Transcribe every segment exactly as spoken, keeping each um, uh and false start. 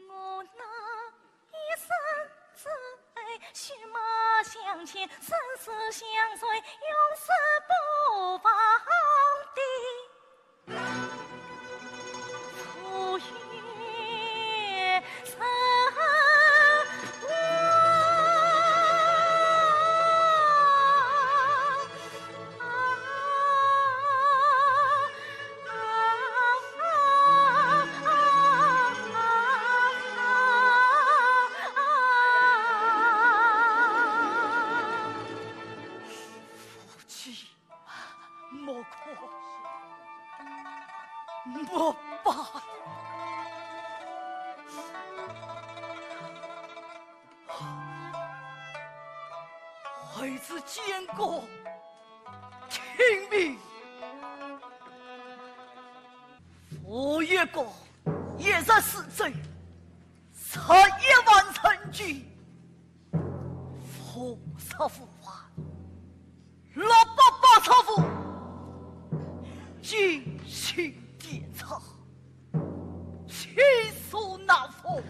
我那一生之爱，血马相牵，生死相随，永世不忘的初遇人。夫妻，莫哭，莫拜。孩子见过 天命。佛爷公，一日四周，十一万人聚，佛杀无患，六百八十五，金星点彩，七手拿风，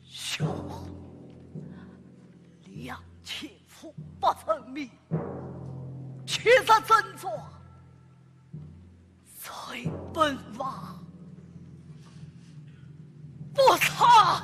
小王，两千 不成命，七十症状，在本王不差。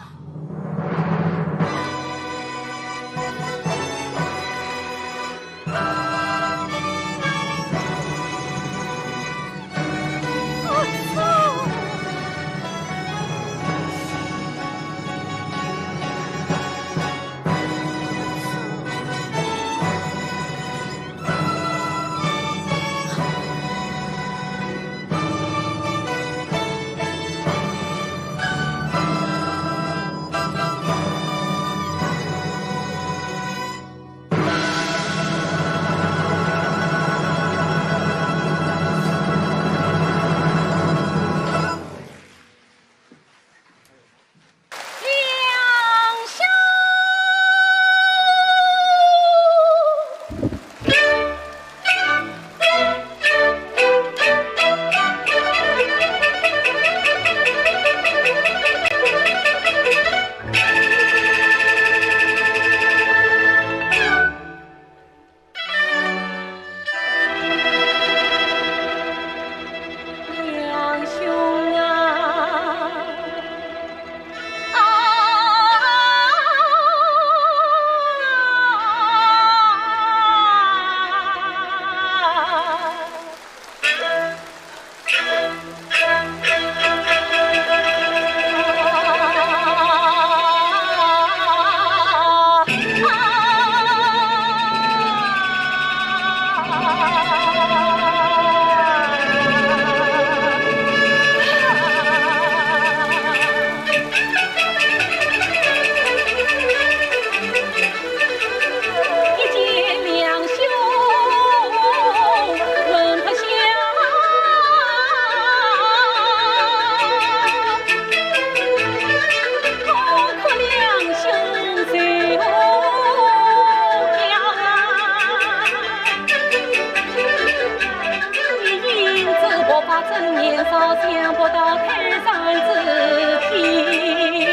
正年少想不到泰山之天。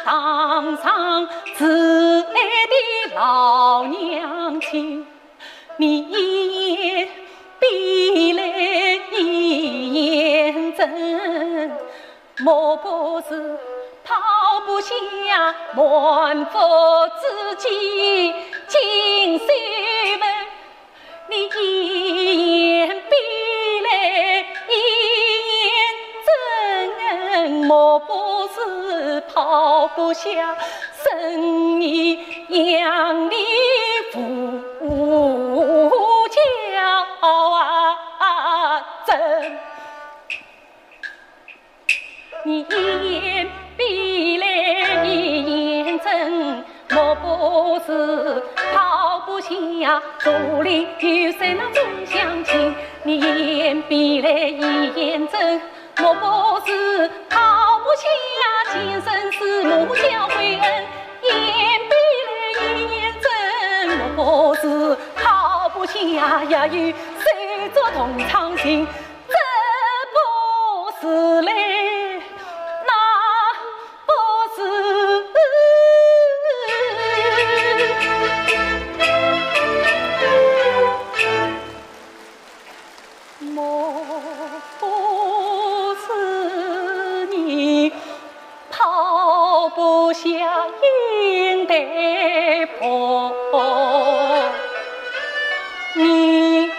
堂上慈爱的老娘亲，你一言比来一言真，莫不是抛不下满腹之计进修文。 你一言比来一言真，莫不是抛不下生你养你无家啊真。 你一言比来一言真，莫不是抛不下竹林雨水那种乡情。你一言比来一言真，莫不是抛不下今生是母教诲恩。一言比来一言真，莫不是抛不下呀与谁做同窗情。 这不是嘞，那不是。莫不是你抛不下英台婆，你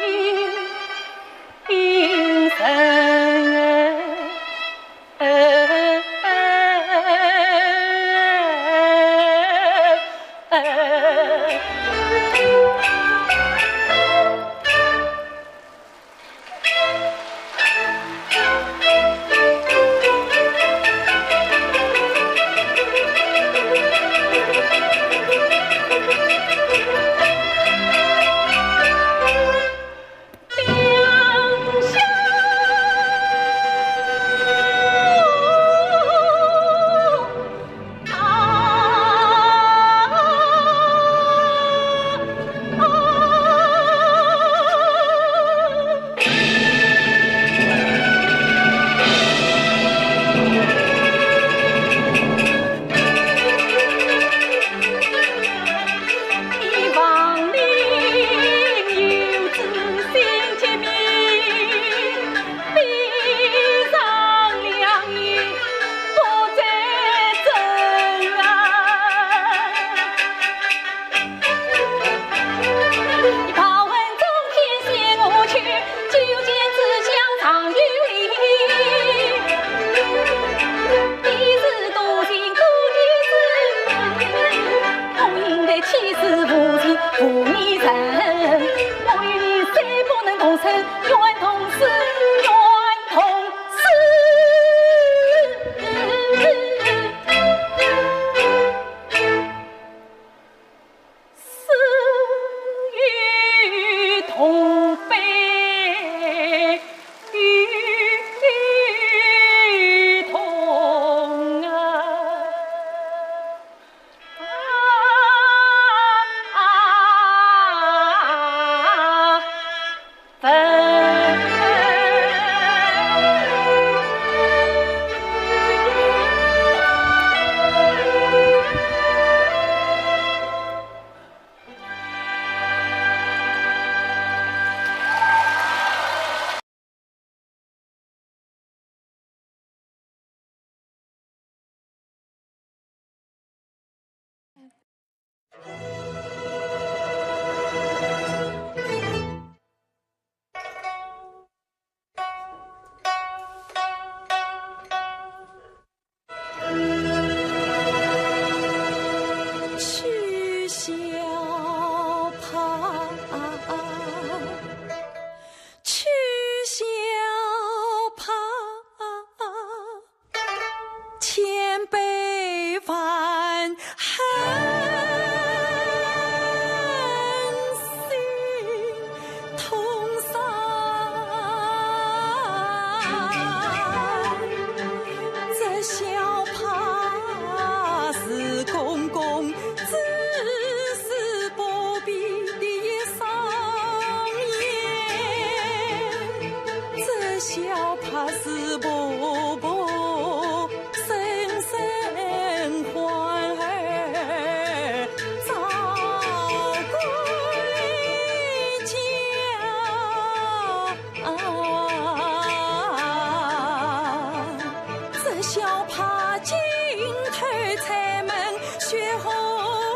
越后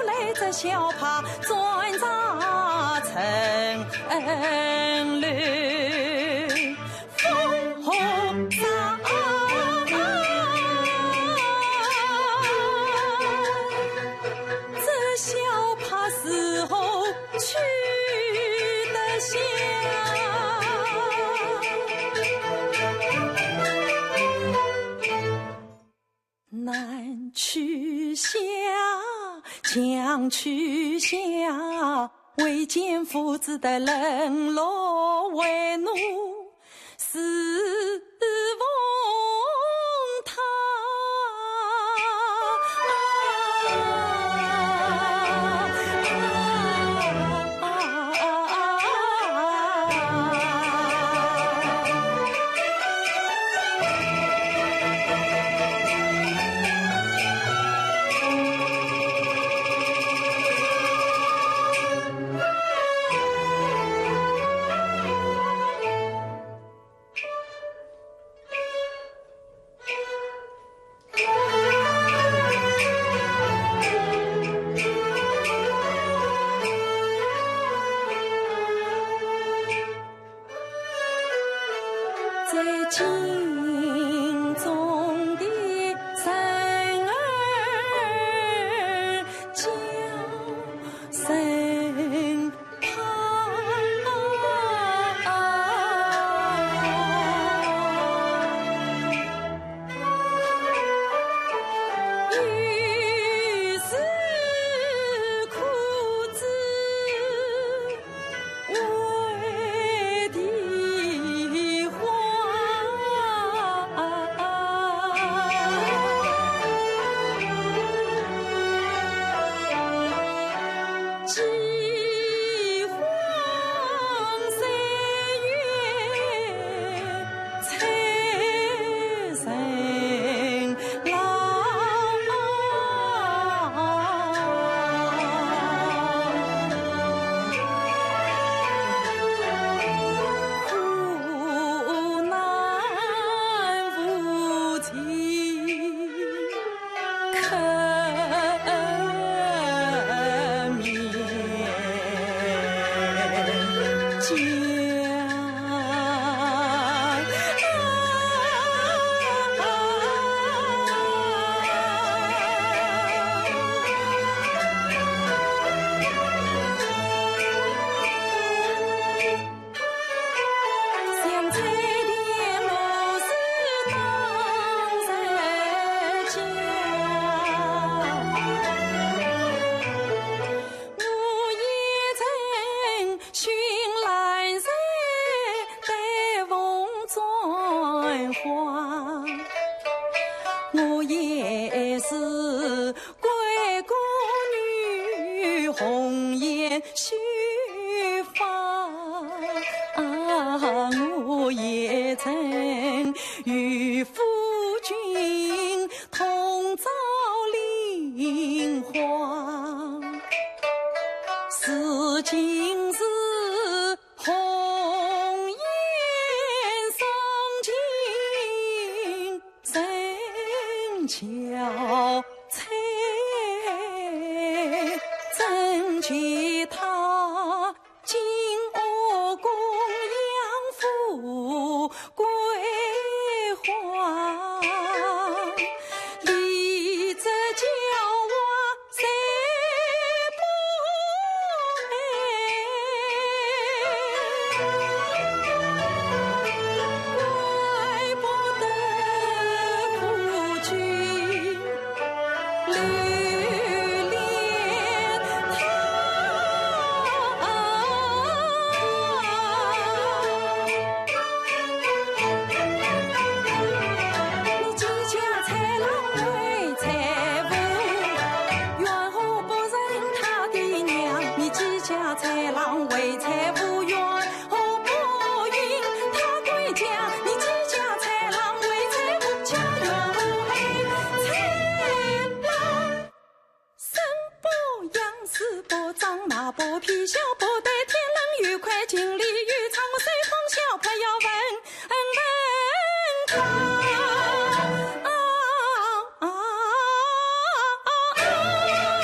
来这小帕转扎城楼，风和沙，这小帕时候去得下。 南去下，强去下，唯见夫子的冷落为奴，是奉他。 在京中的人儿叫声 我也是 桂冠女，红颜须发，我也曾与夫君同遭林花。如今是红颜丧尽 人憔悴，怎及他金屋供养富贵花？你这娇娃谁不爱？ 怪不得夫君留恋她。你几家财郎为财无，缘何不认她的娘？你几家财郎为财无，缘 何不应她归家？你几家财郎为财无，家园无爱财郎。生不养，死不长，老不皮小不得，天冷又快，井里又长，谁风小快要问，问她。啊，啊，啊，啊，啊。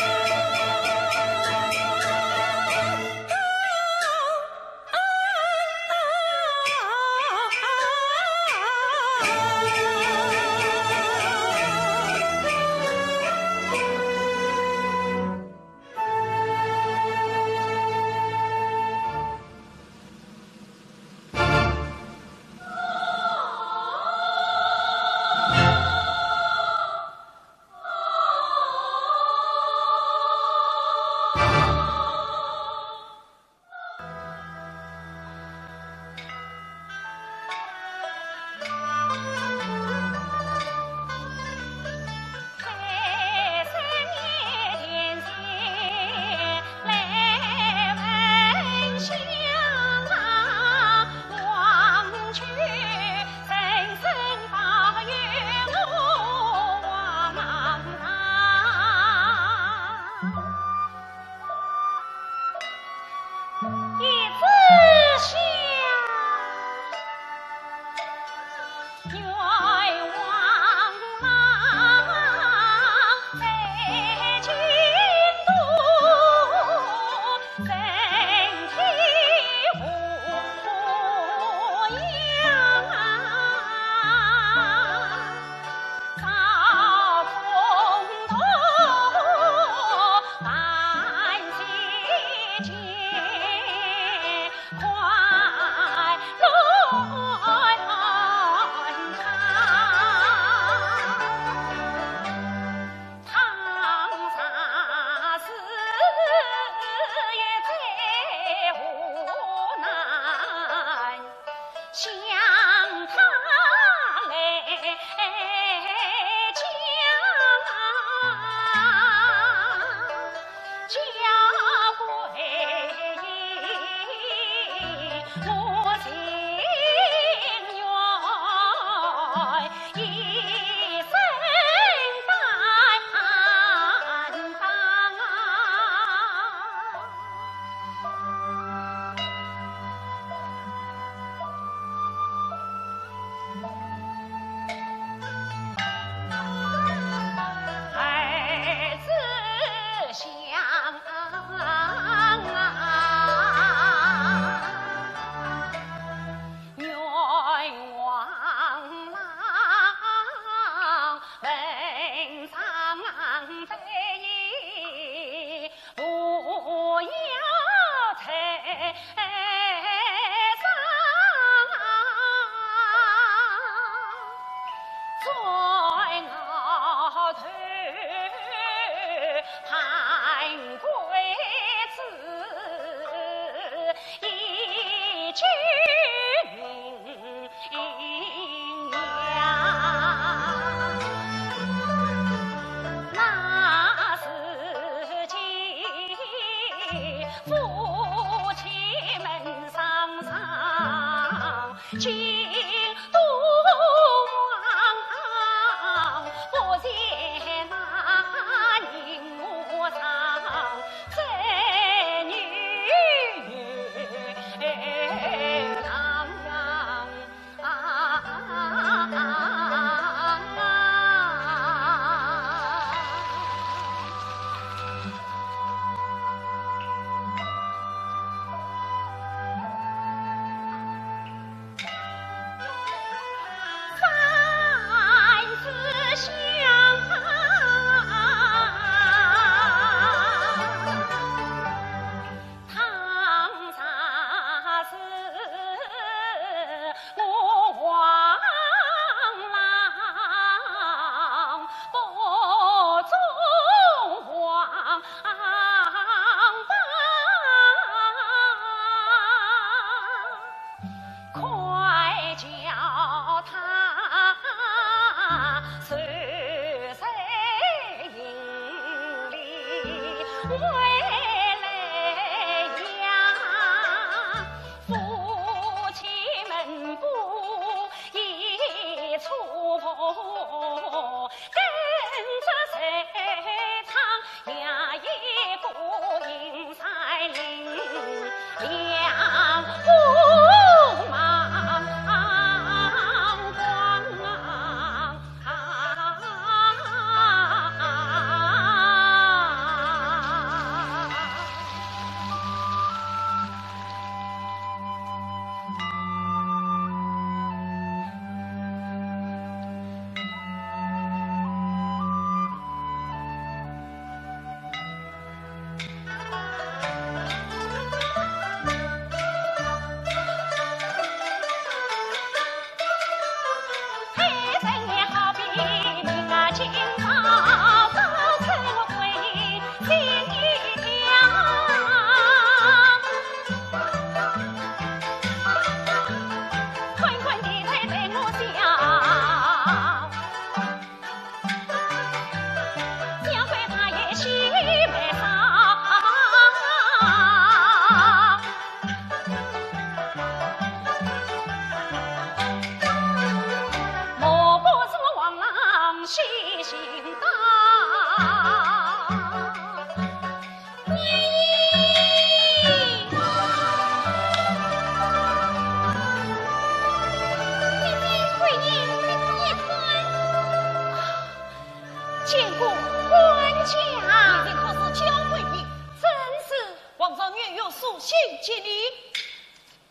见过官家。你这可是焦贵妃？正是。皇上御用书信接你。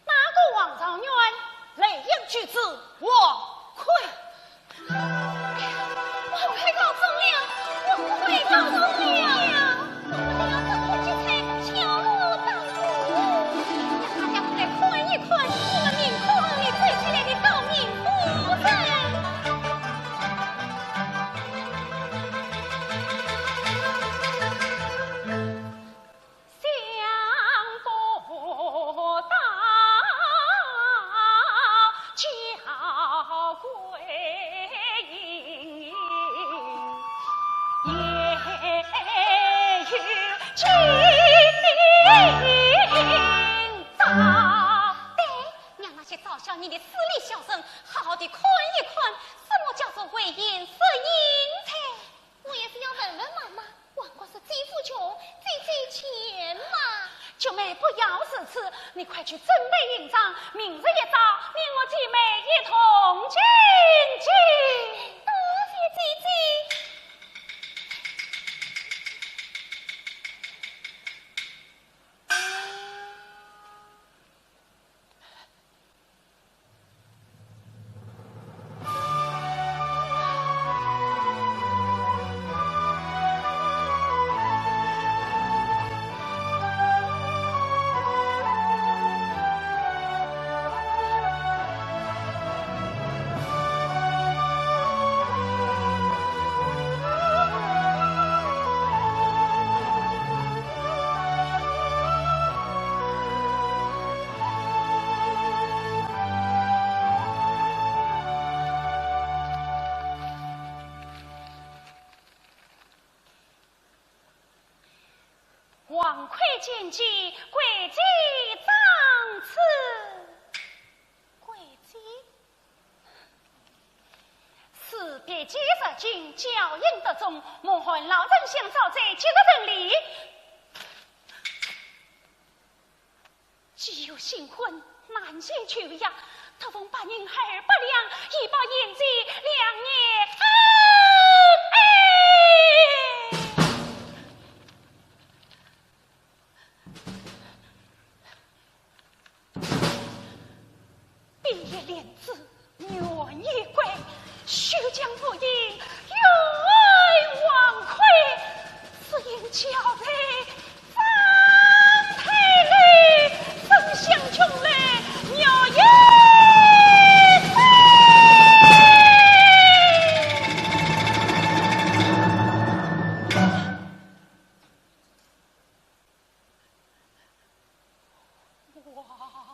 哪个皇上御？雷阳举子王魁。王魁告状了，王魁告状了。我们要怎么去猜桥路当中？让大家过来看一看，我们明空里追出来的诰命夫人。 对，让那些嘲笑你的势利小人好好地看一看，什么叫做危言设因哉。 我也是要问问妈妈，王国是几府穷，几几贱嘛。九妹，不要如此，你快去准备行装，明日一早，你我姐妹一同进京。多谢姐姐。 王魁见驾，跪地长辞。跪地子别己日进，教应得忠，蒙汉老丞相召在，即日成礼。既有新婚，难辭旧约，特封白银二百两，以报贤侄两年恩。哎！ 闭月莲子，愿已归，休将无意，又为王魁，只因交陪张太后，怎想穷来月夜飞。 王魁，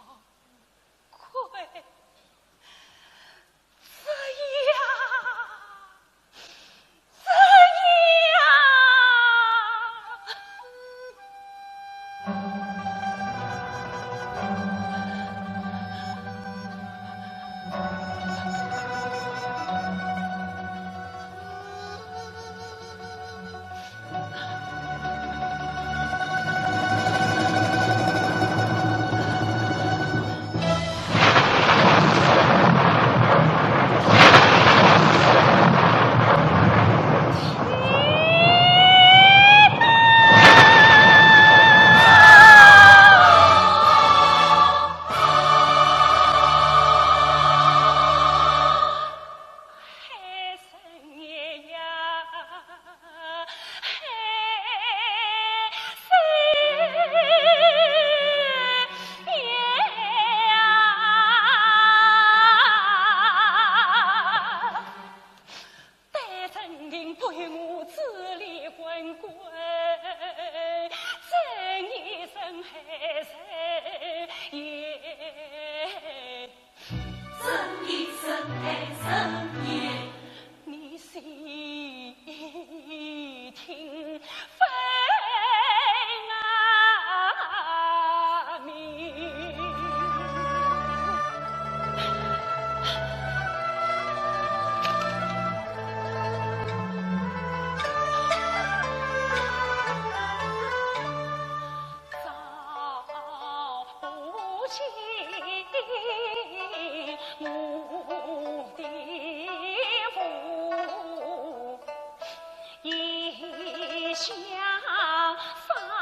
这呀，这呀！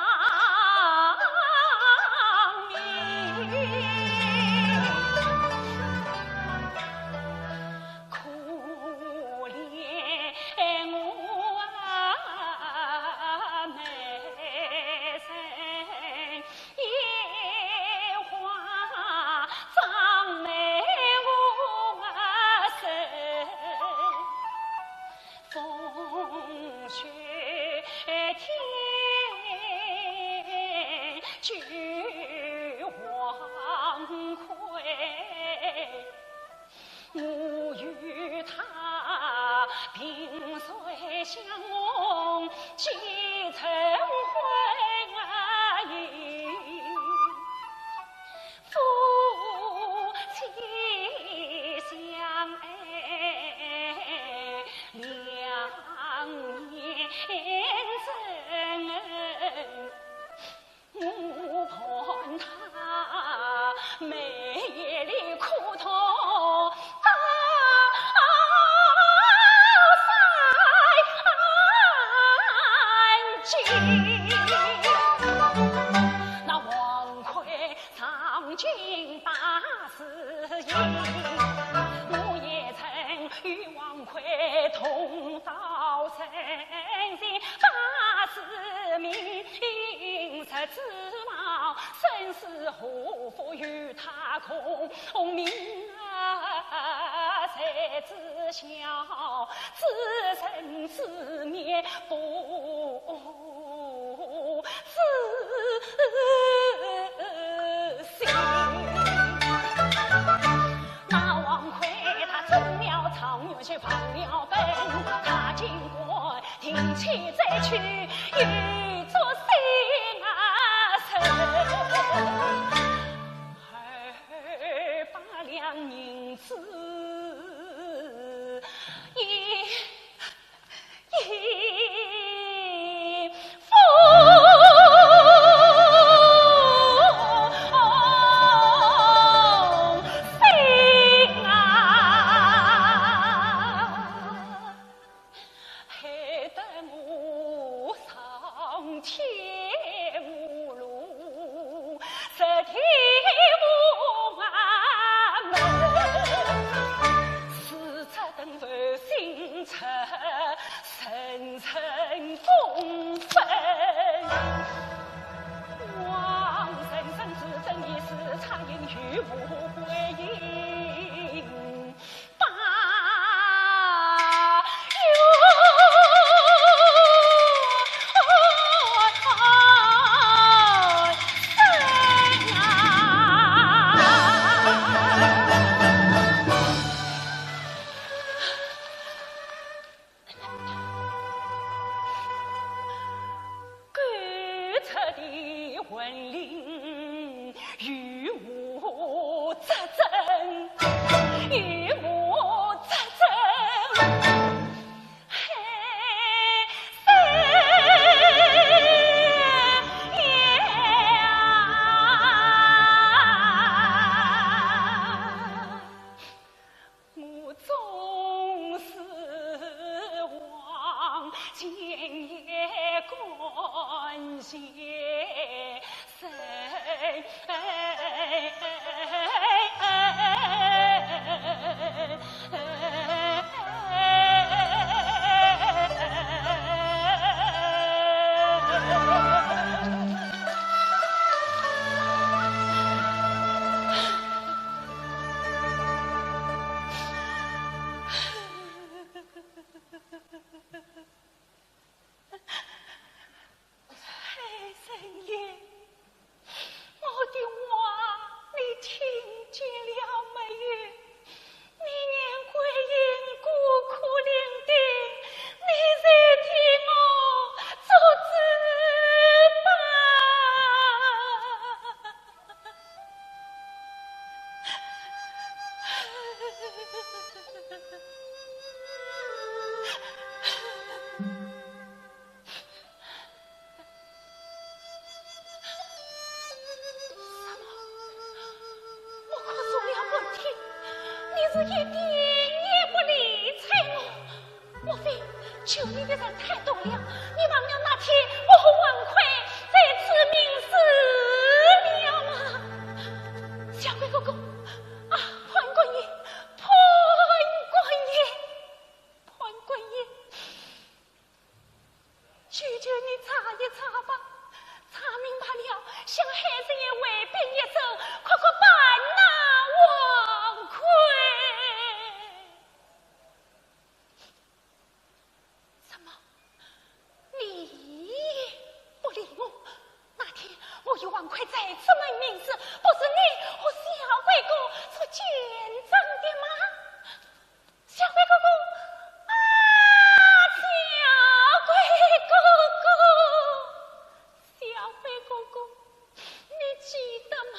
天无路，十天无衙门，四尺登头心出，深深公分。王人生自正义，是差人与无归因。 我总是望前也感谢神。海神爷，我的话你听见了没有？你念桂英孤苦伶仃，你就替我做主吧。 什么？我哭诉了半天，你是一点也不理睬我。 莫非求你的人太多了？你忘了那天我和王魁在此盟誓了吗？小鬼哥哥，啊，潘官人，潘官人，潘官人，求求你查一查吧，查明白了，向海神爷回禀一声，快快办那王魁。 什么？你也不理我？那天我与王魁在此盟誓，不是你和小鬼哥做见证的吗？小鬼哥哥，啊，小鬼哥哥，小鬼哥哥，你记得吗？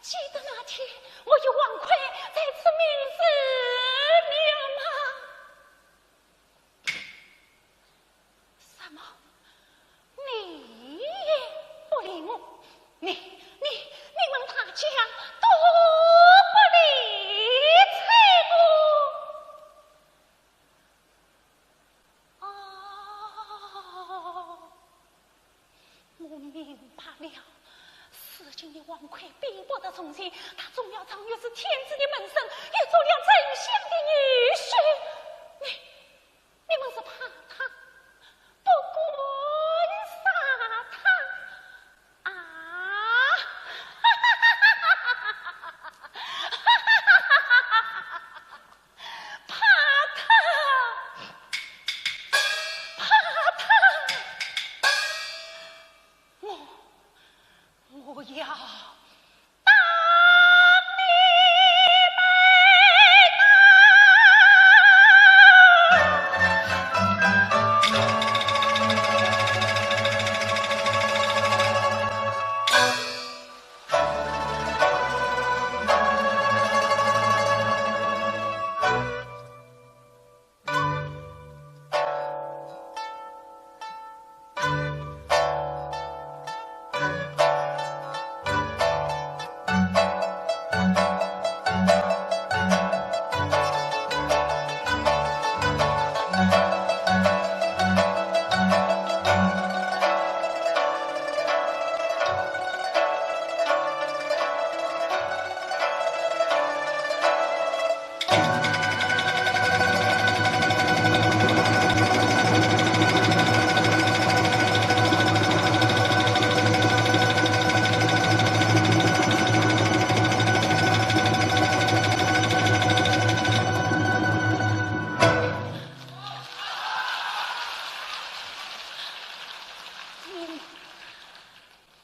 记得那天我与王魁在此盟誓了吗？ 什么？你也不理我？你，你，你们大家都不理睬我？哦，我明白了。如今的王魁并不得从前，他总要仗义是天子的门生，又做了丞相的女婿。你， 你们是怕他，不敢杀他啊！怕他，怕他！我，我要 打你们！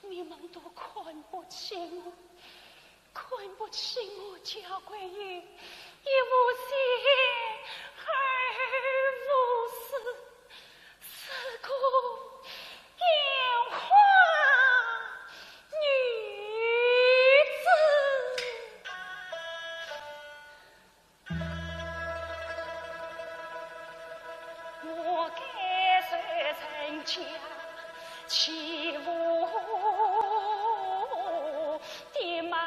你们都看不起我，看不起我焦桂英，一无钱，二无势，是个烟花女子。我该受人家欺负的吗？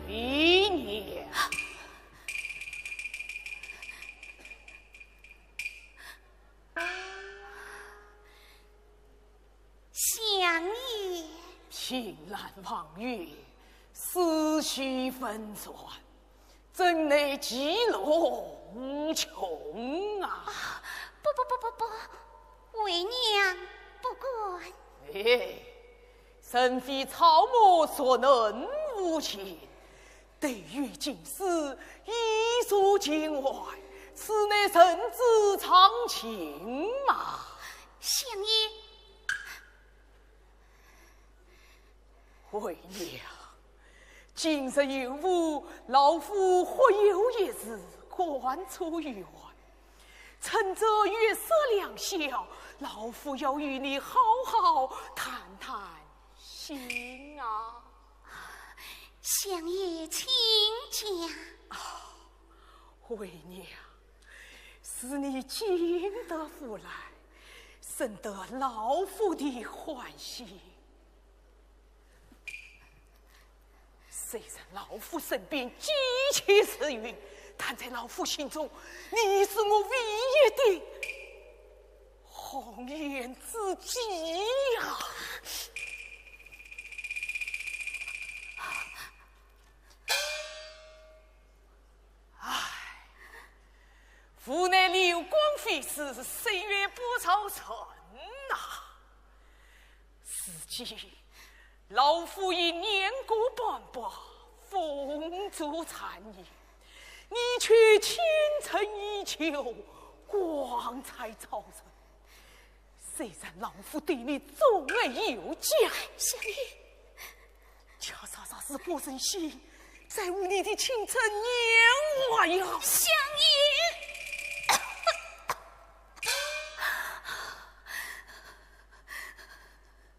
为娘。相爷。凭栏望月，思绪纷乱， 怎奈其乐无穷啊！啊，不不不不不，为娘不敢。哎，人非草木，孰能无情？对月静思，一如情怀，此乃人之常情嘛。相爷， 为娘，今日有误，老夫或有一事，关错院。趁着月色良宵，老夫要与你好好谈谈心啊。相爷请讲。啊，为娘，是你进得府来，深得老夫的欢心。 虽然老夫身边极其时运，但在老夫心中，你是我唯一的红颜知己呀。唉，无奈流光飞逝，岁月不饶人呐。 如今，老夫已年过半百，风烛残年，你却倾城依旧，光彩照人。虽然老夫对你钟爱有加，相爷，却常常是不忍心再误你的青春年华呀。相爷。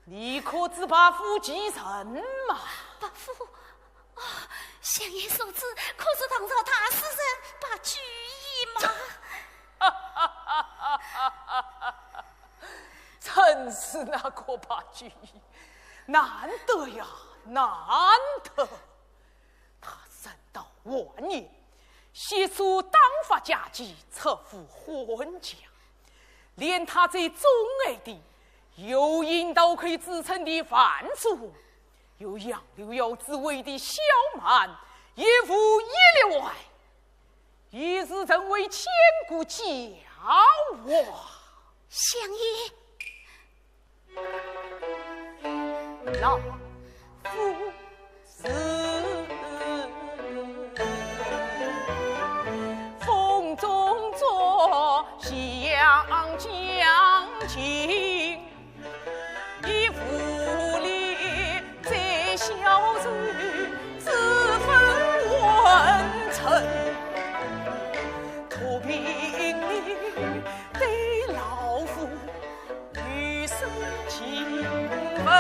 你可知白府几人嘛？白府？哦，相爷所指，可是唐朝大诗人白居易吗？正是那个白居易，难得呀，难得。他人到晚年，悉数当发家计，出府婚嫁。 连他最钟爱的游行刀客之称的范仲，与杨柳腰之围的萧蔓，也无一例外，也是成为千古佳话。相爷。 老夫是风中作，想将尽，已无力再消愁，只分问臣。托凭你对老夫 余生尽问。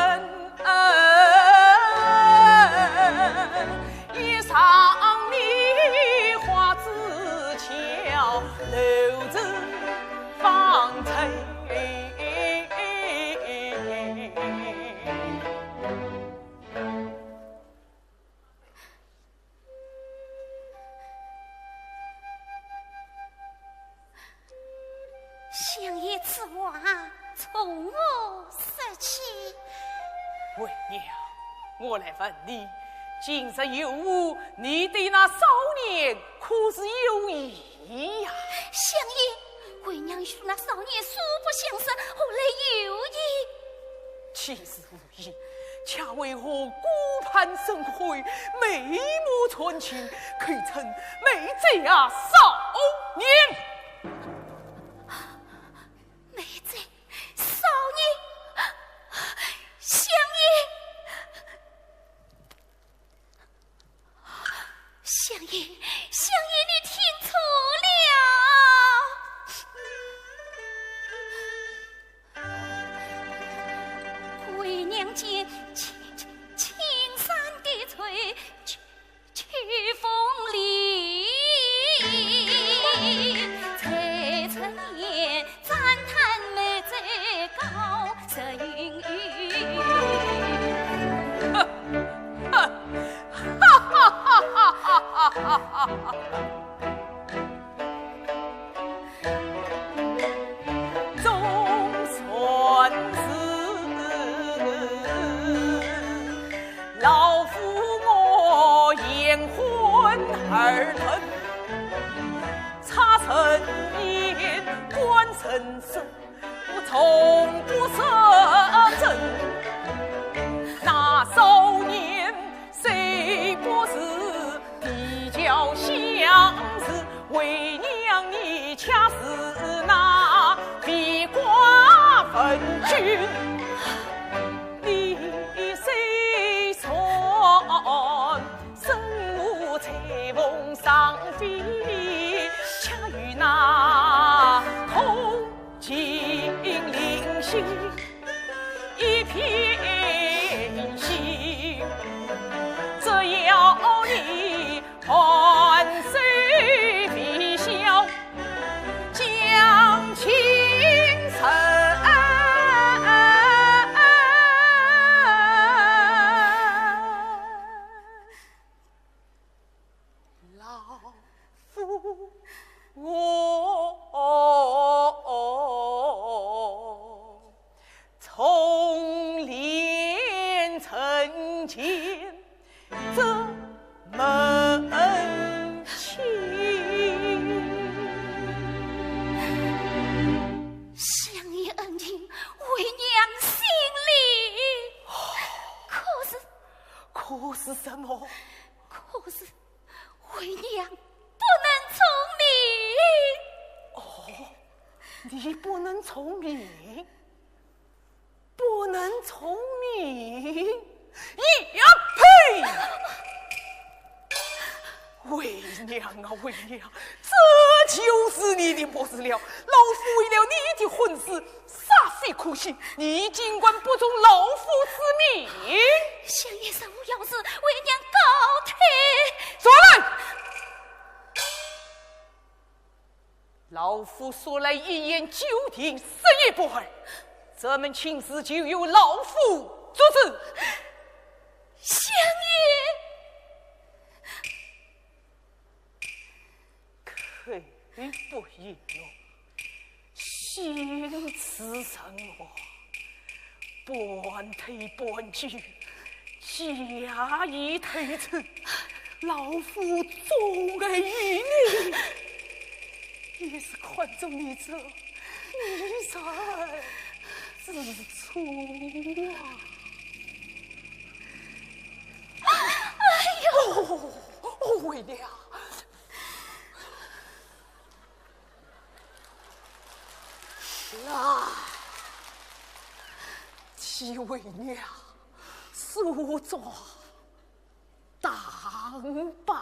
为娘，我来问你，今日有误，你对那少年可是有意呀？相爷，为娘与那少年素不相识，何来有意？岂是无意，恰为何顾盼生辉，眉目传情，口称美哉啊少年。 美哉少年，相爷，相爷，相爷，你听错了。为娘见青，青山的翠， 秋风里，才曾言，赞叹美哉高声云云。哈哈哈哈哈哈！ 总算是老夫我言昏而吞，差人言，官人说，我从不说真。那少年虽不是 比较相似，为娘你恰似那飞花问君。你虽然身无彩凤双飞，恰与那空 金陵星一片星，只要你万岁微笑，将青山。 老夫我从练成亲这门亲。相爷恩情，为娘心领。可是，可是什么？可是 为娘不能从命。哦，你不能从命？不能从命？呀呸！为娘啊，为娘，这就是你的末日了。老夫为了你的婚事 煞费苦心，你竟敢不从老夫之命？相爷，如无要事，为娘告退。转来！老夫说来一言九鼎，十言不二，这门亲事就由老夫做主。相爷！ 口不言语，心似神话，半推半就，假意推辞，老夫纵爱于你，也是看中你这女才之处啊。哎呦！哦，哦，为娘。 来，替为娘梳妆打扮。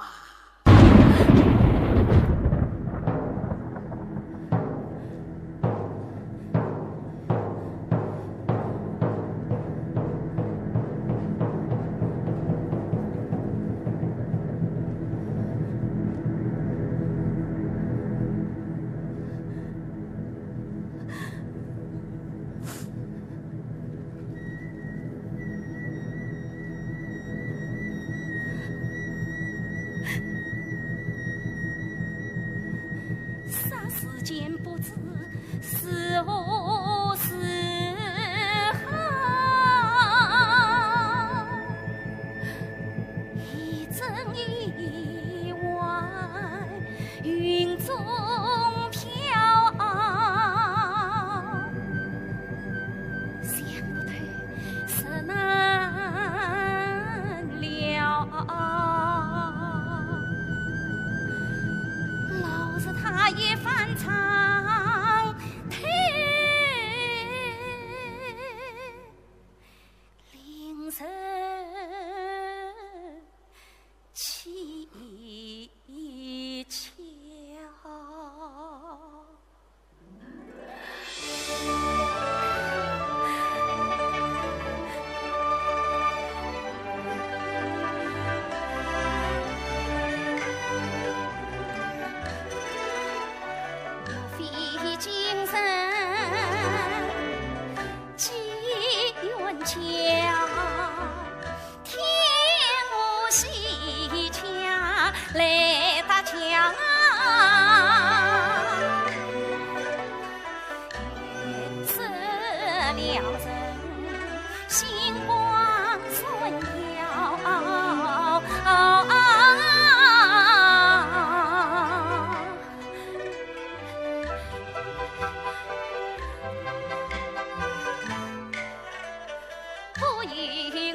霎时间不知是祸是祸。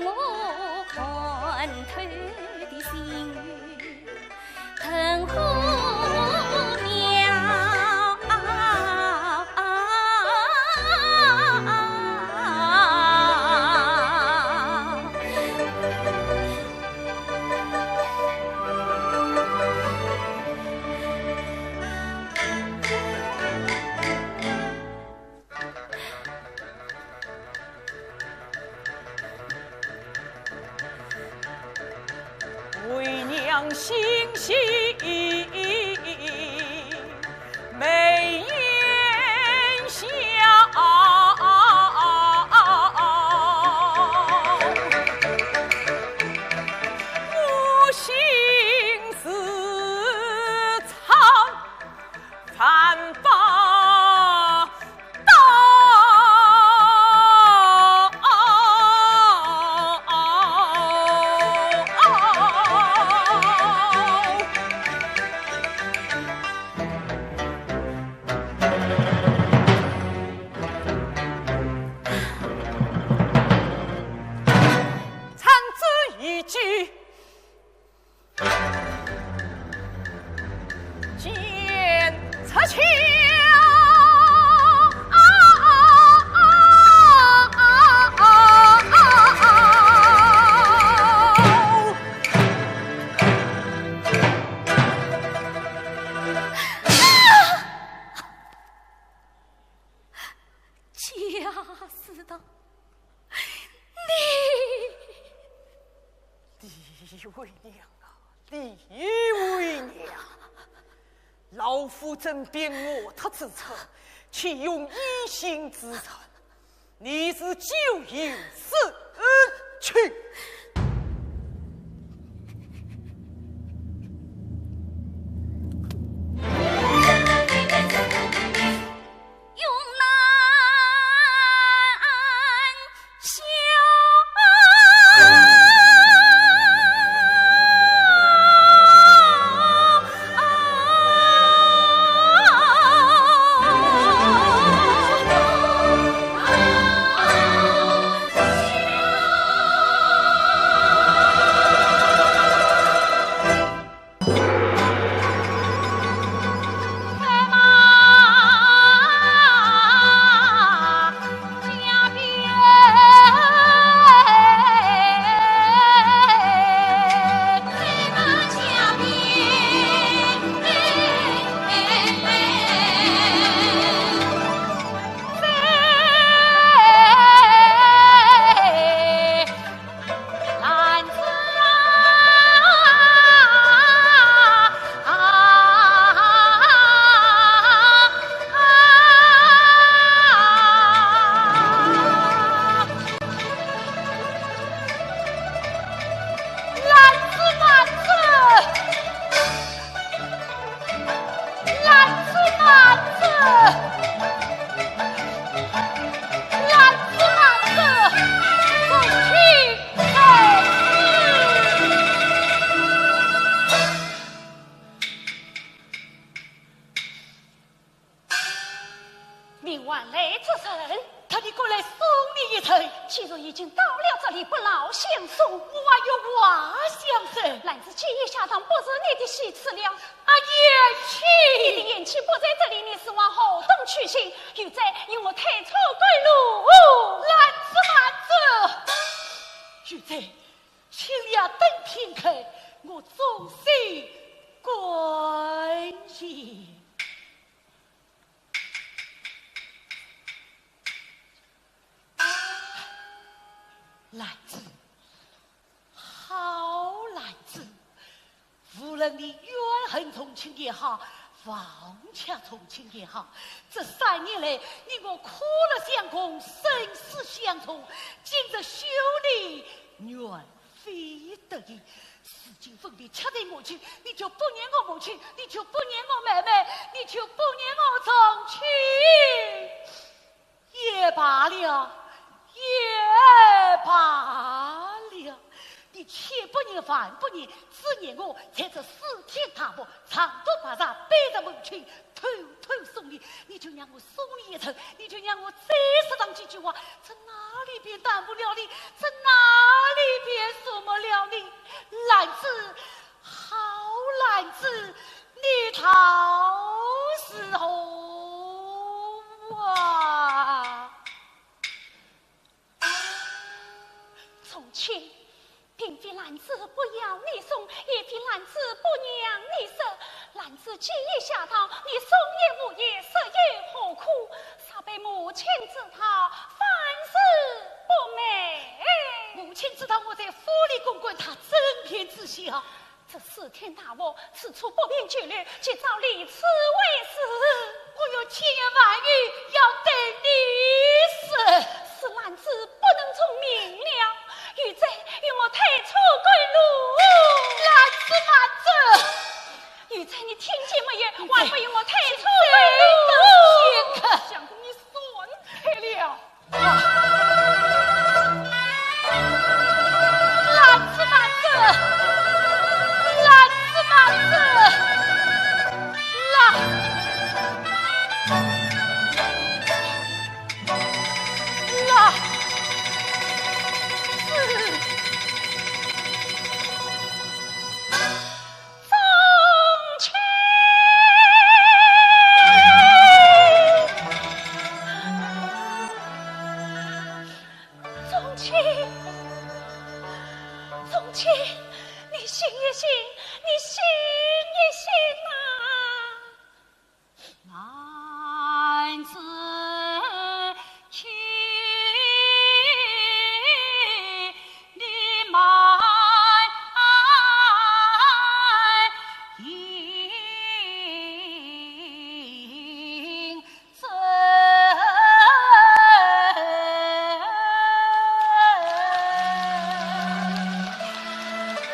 我看透的心，藤和苗。为娘心系眉眼笑，我心似草。 万宝刀。唱这一句。 剑出鞘。假使道，你……李为娘啊，李为娘，老夫真便我他之仇，岂容异姓之人？你是咎由自取。 命唤来之人，特地过来送你一程。既然已经到了这里，不劳相送，我还有话相说。兰子，今夜下当不是你的戏次了。啊，贤妻！你的贤妻不在这里，你是往何东去行？有罪，与我退出官路。兰子，慢着！有罪，请你等片刻，我纵身赶行。 兰子，好兰子，无论你怨恨重庆也好，忘却重庆也好，这三年来，你我苦乐相共，生死相从，今日休你怨 非得已。如今分别却在我去，你就不念我母亲，你就不念我妹妹，你就不念我重庆。也罢了，也罢了，你且不念万不言，只言我在这四天大漠长途跋涉，背着母亲偷偷送你，你就让我送你一程，你就让我再说上几句话，这哪里便耽误了你，这哪里便耽误了你？兰子，好兰子，你道是何话？ 从前，并非兰子不要你送，也非兰子不让你说。兰子既已下道，你送也无益，说也何苦？若被母亲知道，反是不美。母亲知道我在府里公馆，她怎便知晓？ 这四天大祸，此处不便久留，今朝立此为誓。我有千言万语要对你说。是兰子不能从命了，有罪与我退出官路。兰子慢走。有罪你听见没有？还不与我退出官路。相公，你算开了。 兰子慢走，兰子慢走，兰，兰子。 宗卿，宗卿，宗卿，你醒一醒，你醒一醒呐！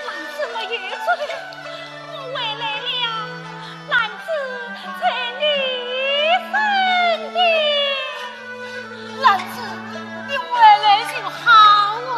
兰子没有走，我回来了。兰子在你身边。兰子，你回来就好啊。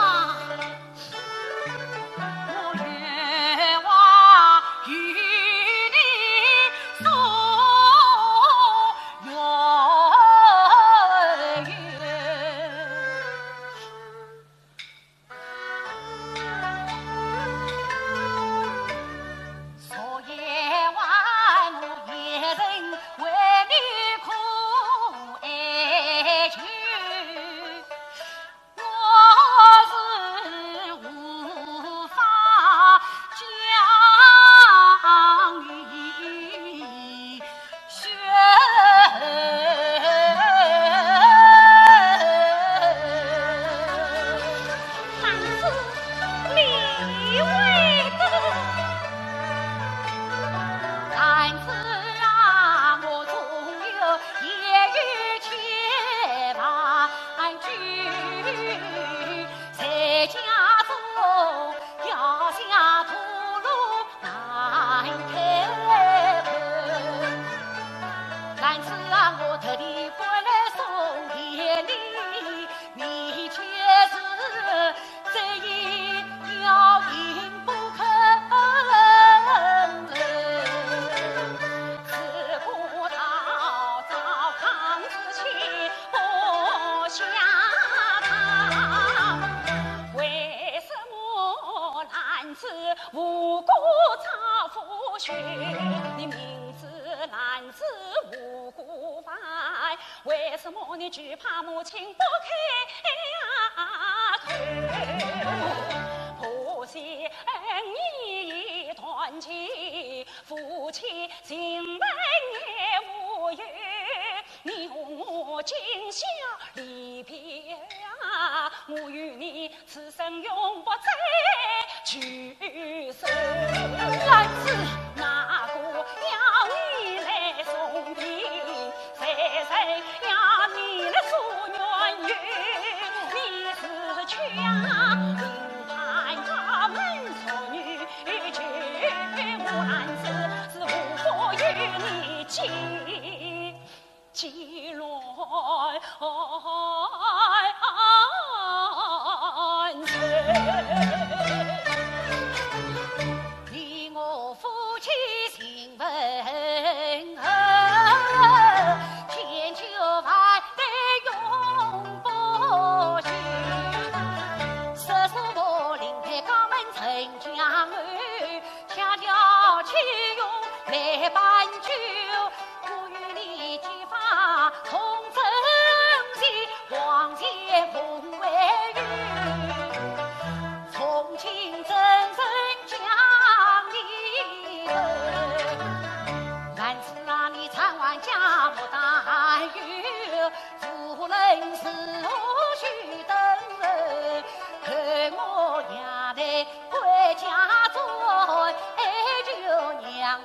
兰子。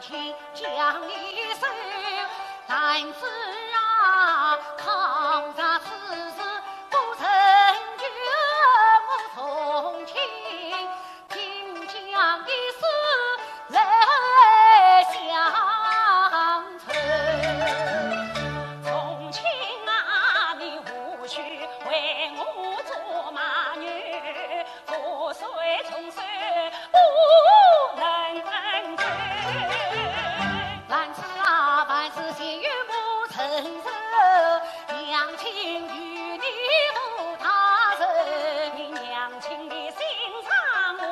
将你收，男子啊，倘若此事不成就，我从今定将一死来相存。从今啊，你无须为我做马牛， 覆水重生不能走。男子啊，万事皆由我承受，娘亲与你无他仇，你娘亲的心肠我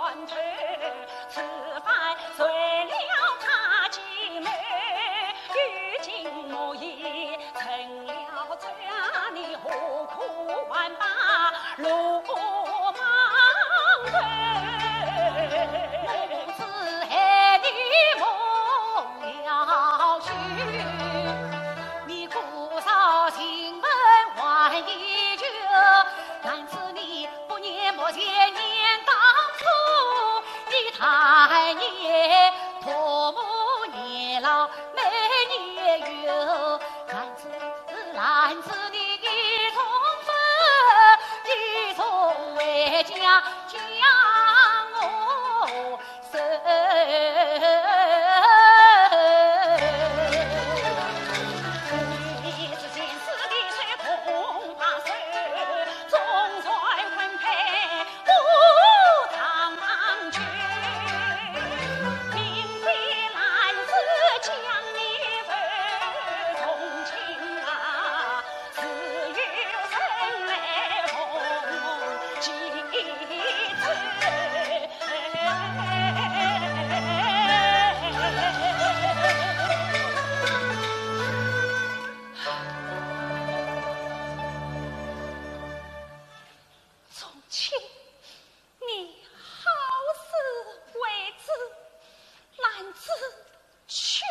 看透，此番遂了她计谋，如今我已成了 这你何苦还把罗网投？我只害你蒙了羞，你姑嫂情分还依旧，但是你不念不嫌年当初，你抬眼托母年老没年幼， 男子，男子你一同分，一同回家将我收。你是前世的是空把手，总算婚配 不长久，明知男子将你负，从今啊，自有人来奉继子。从今 你好自为之，兰子去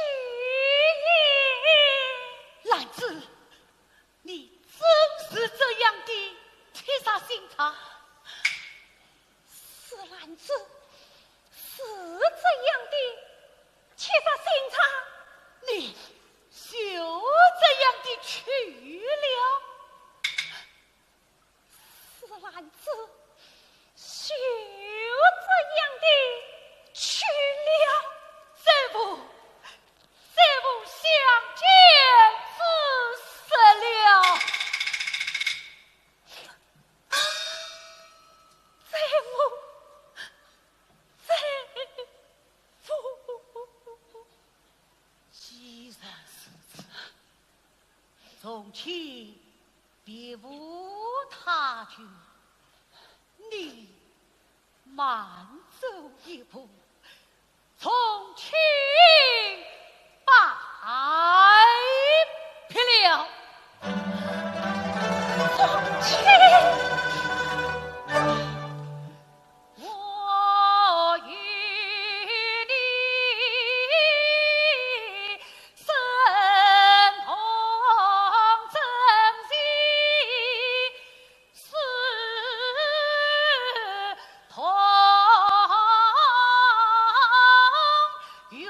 也。兰子，你真是这样的铁石心肠？是兰子，是这样的铁石心肠。你就这样的去了？ 是兰子，就这样的去了。再无，再无相见之日了。再无，再无。既然如此，从今 别无他求，你慢走一步，从轻拜别了。从轻。 我与你生同真心，死同源。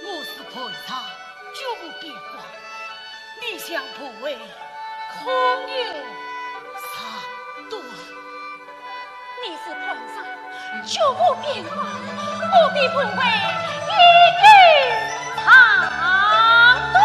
我是潘尚，举步边关，你想破为空有长短。你是潘尚，举步边关，我比破为一语长短。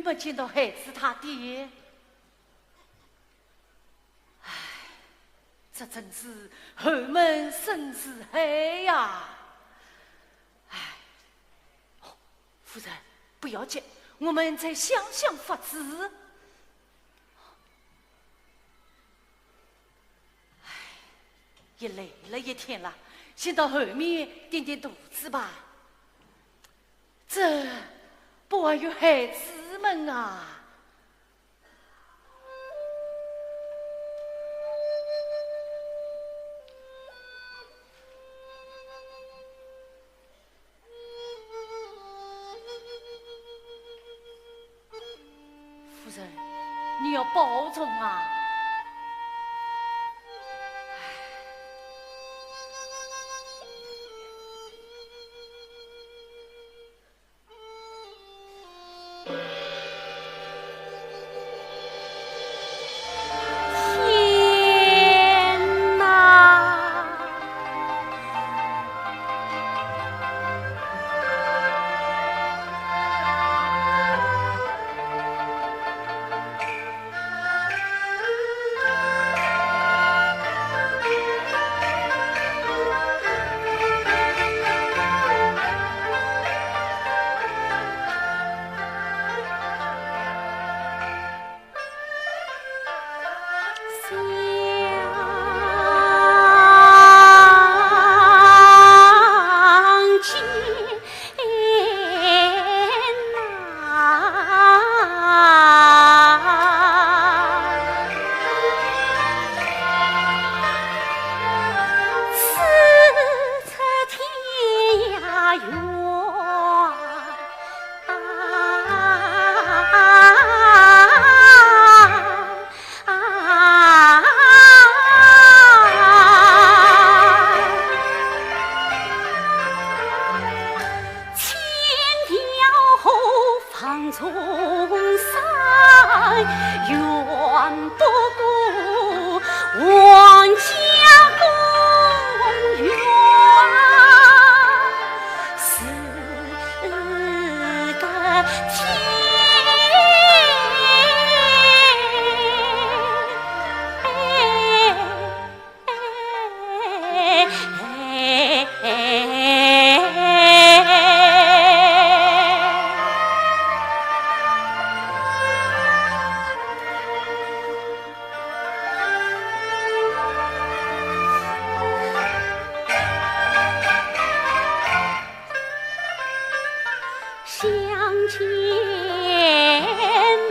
没见到孩子他爹。唉，这真是后门深似海呀！唉，哦，夫人，不要急，我们再想想法子。 也累了一天了，先到后面垫垫肚子吧。这不还有孩子们啊？ 夫人，你要保重啊！天哪！ 相见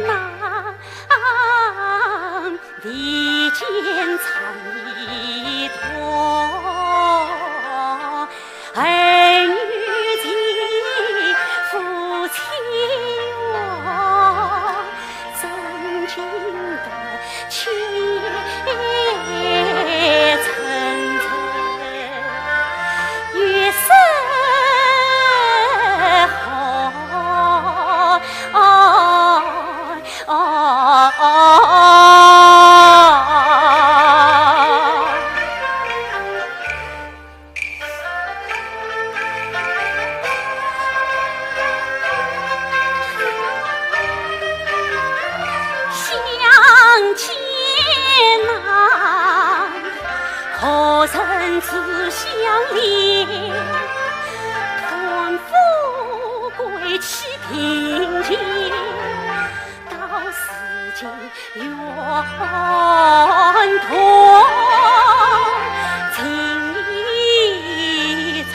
难，唯见长夜多。儿女情，夫妻怨，怎经得 相见难，何人知晓怜？看富贵欺贫贱，到如今 愿同情一场。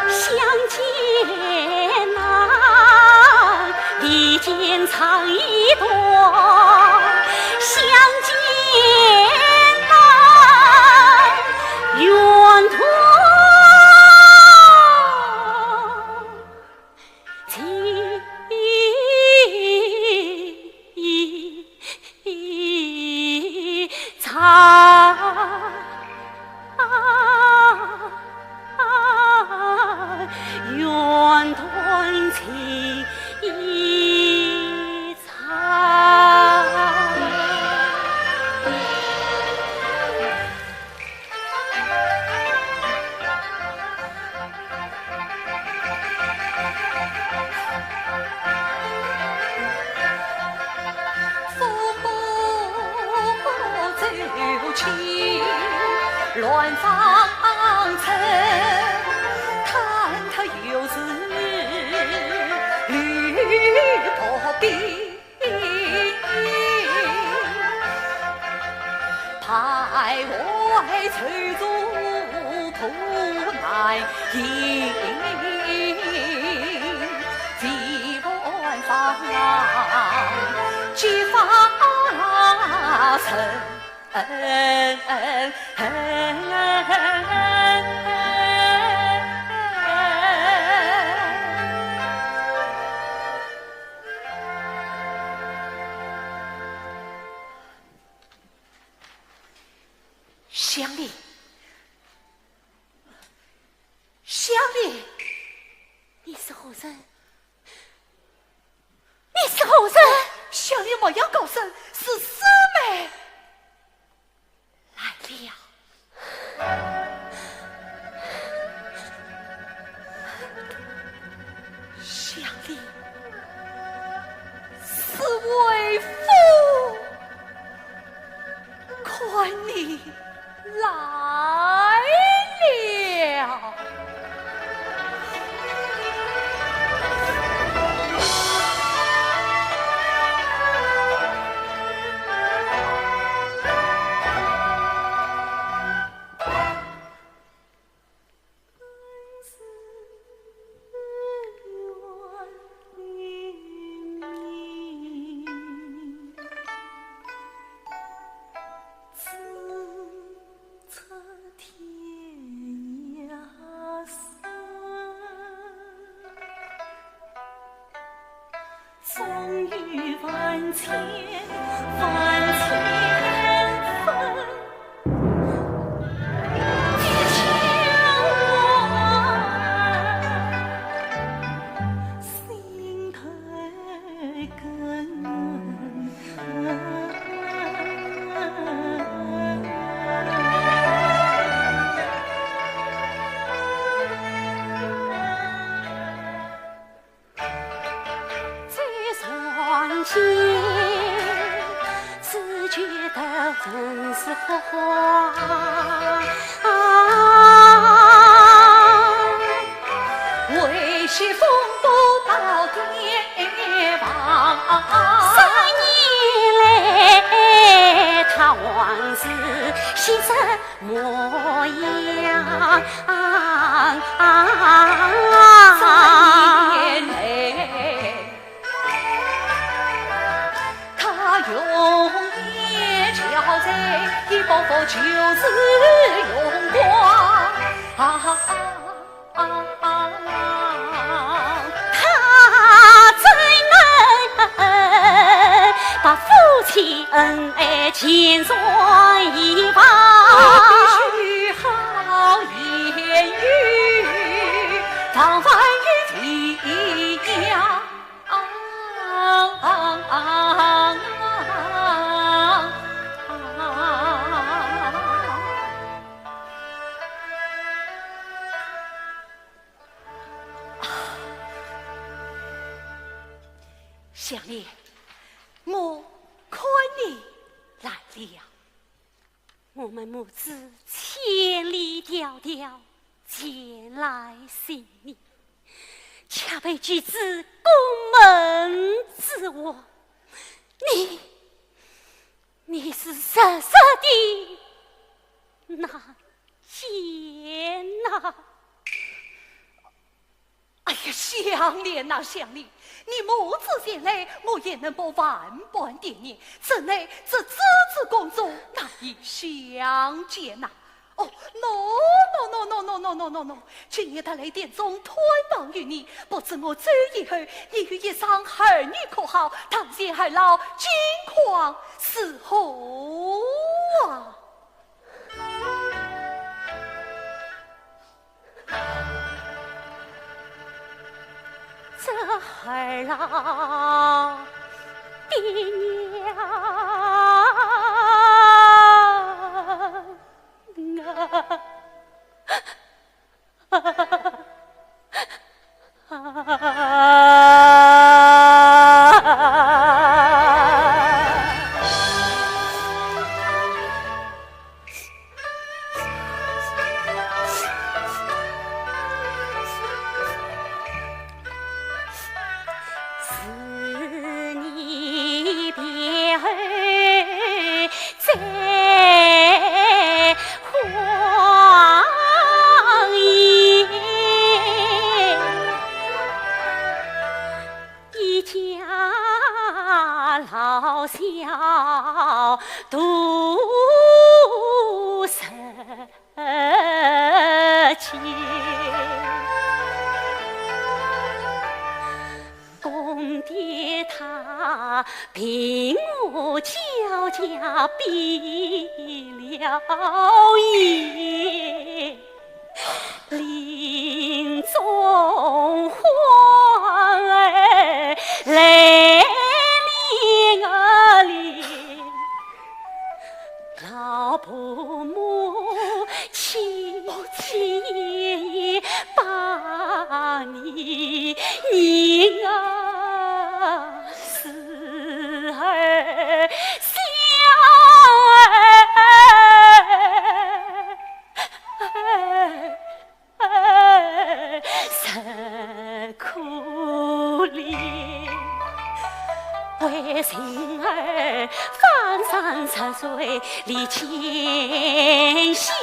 相见难，唯见长夜多。相见难，愿同 情长，愿同情长。方寸，忐忑又是绿薄冰。徘徊踌躇苦难行，未问方向几方寸。 香莲，香莲，你是何人？ 你是何人？香莲没有高升，是师妹来了。香莲，是为父看你 来了。香莲，我看你来了。我们母子千里迢迢前来寻你，却被拒之宫门之外。你，你是实实的难 见呐。哎呀，香莲呐，香莲，你母子前来，我也能不万般点念，怎奈这只子宫中难以相见呐。哦，喏喏喏喏喏喏喏喏喏，今夜特来殿中探望于你，不知我走以后，你有一双儿女可好？堂前二老近况如何啊？ 这二老爹娘啊！ 啊！度日间。宫殿塔凭我脚下比了一，林中花儿来年儿里。 老伯母轻轻把你认啊，时而想儿， 实可怜。为情儿翻山涉水历千险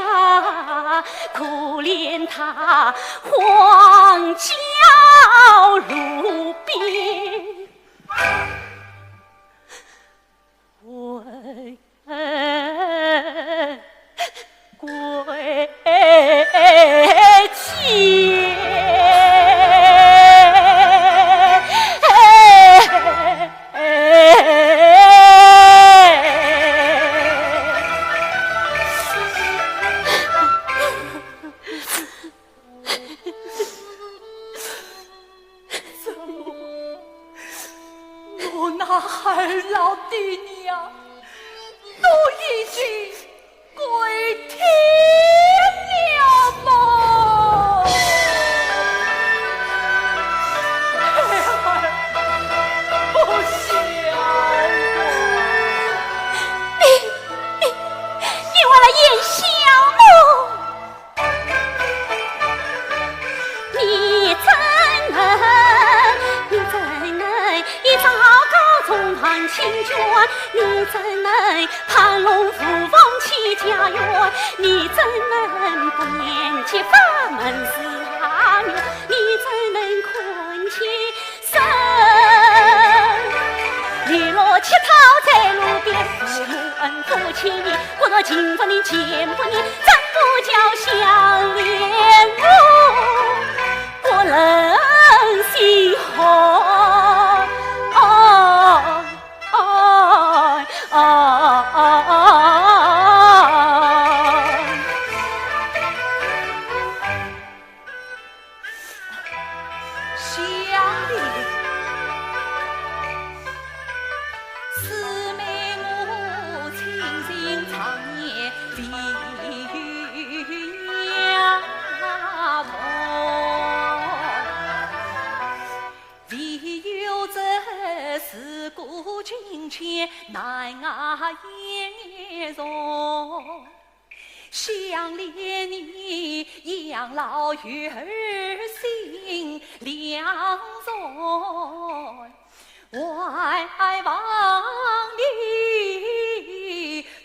啊，可怜他荒郊路边。 问归期。怎么，我那二老爹娘都已经归天了么？孩儿不孝啊！你，你，你还来言笑么？ 你怎能，你怎能一朝高中满清卷？你怎能盘龙舞凤起家园？你怎能不念及法门寺寺院？你怎能看清 身。你若乞讨在路边，父母恩不亲你，骨肉情分你，见不得，怎不叫相怜我不忍心寒？哦，哦，哦，哦，哦。 想你，姊妹我清心常年未曾眠。唯有这事过境迁，难挨延延长。 想念你养老院儿心两酸，还望你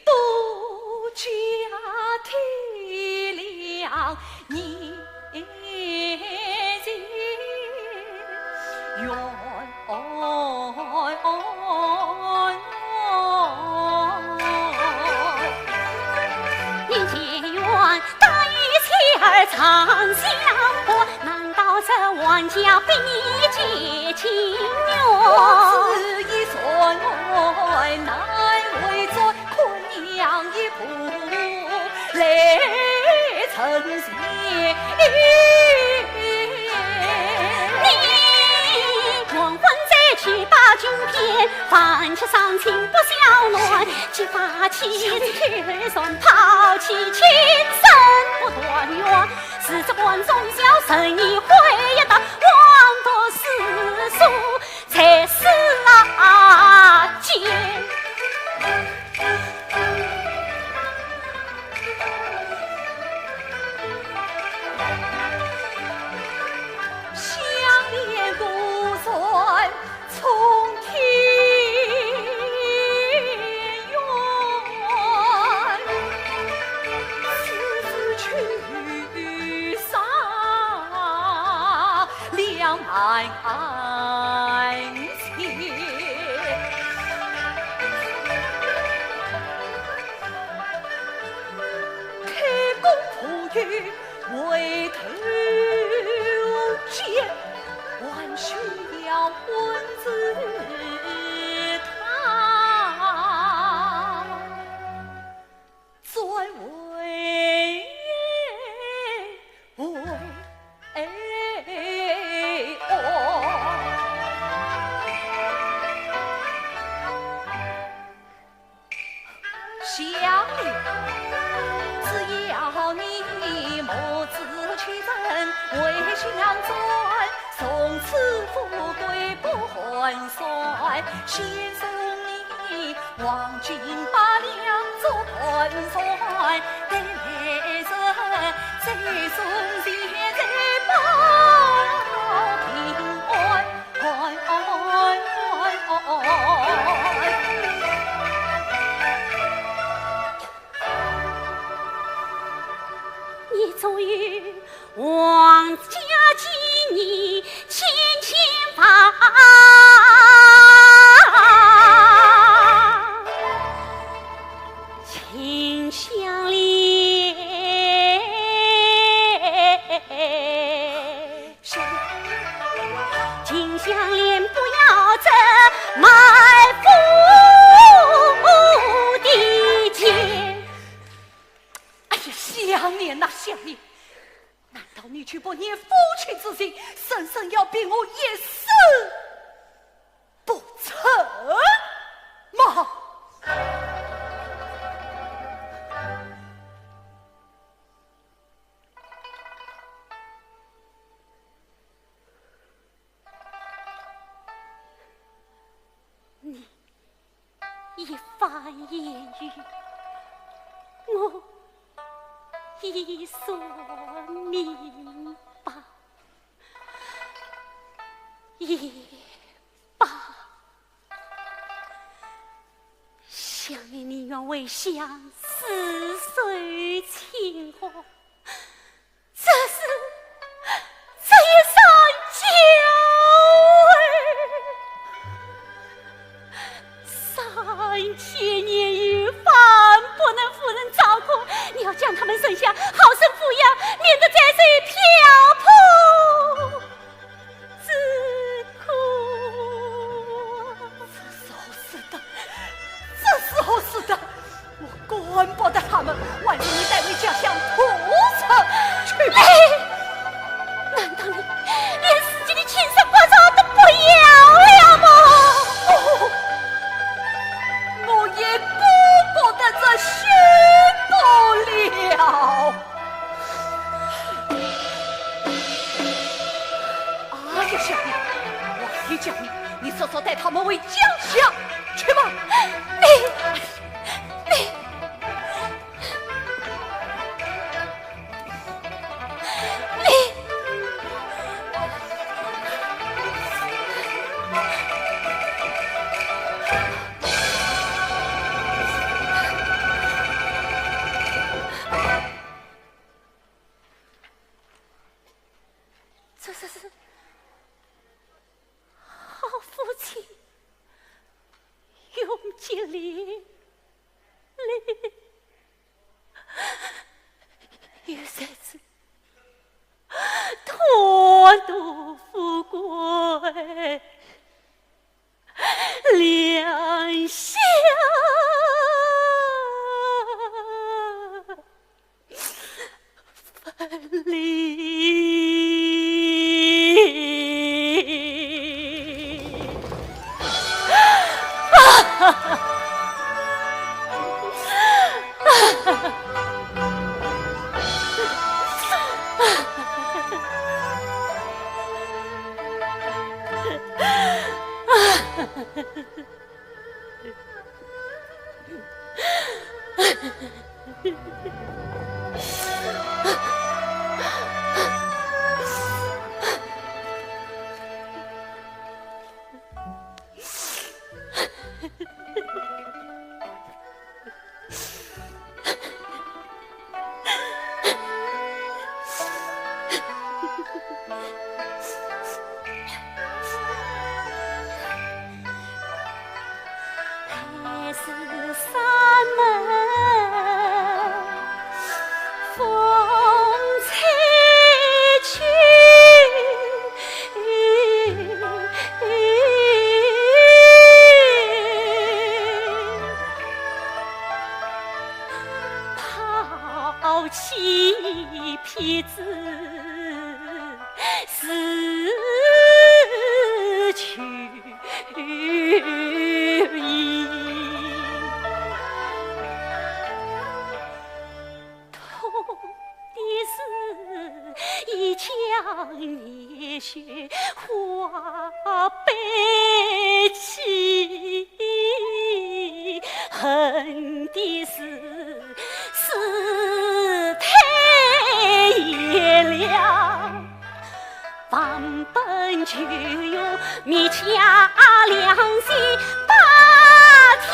多加体谅，你情愿。 念前缘，当与妻儿长相伴，难道这万家比你结情缘？我只一算，难为这 看娘一步来成仙。你黄昏再去把君骗，万劫伤情不消暖，结发妻子去船抛弃，情深不断缘。自这关中小，生意会一道，枉读诗书 才思啊间。想念故人冲天远，思思去山。 两难情。回头间，还需要问自他。转为为王。想你，只要你母子去认回乡转，从此富贵不还山。先送你黄金八两做盘缠，待来日再送钱财报平安。你终于王家纪念千千万，秦香莲。 秦香莲，不要这埋伏的箭。哎呀，香莲呐，香莲，难道你就不念夫妻之情，生生要逼我一死不成吗？ 你一番言语，我已算明白，也罢。 想你宁愿为香死守清河，这是，这也算叫儿。三千年御饭不能妇人照顾，你要将他们生下好生抚养，免得再受漂泊 之苦。这是何事的？这是何事的？我管不得他们，还是你带回家乡土城去吧。哎，难道你连自己的亲生骨肉都不要了吗？哦，我也顾不得这些不了。 哎呀，香莲，我还叫你，你速速带他们回家乡去吧。你，你，你，这，这是好夫妻永结连理，又谁知贪图富贵，两相 分离。子死去矣。痛的是一腔热血化悲泣，恨的是世态炎凉，忘本求荣，灭家良心，把天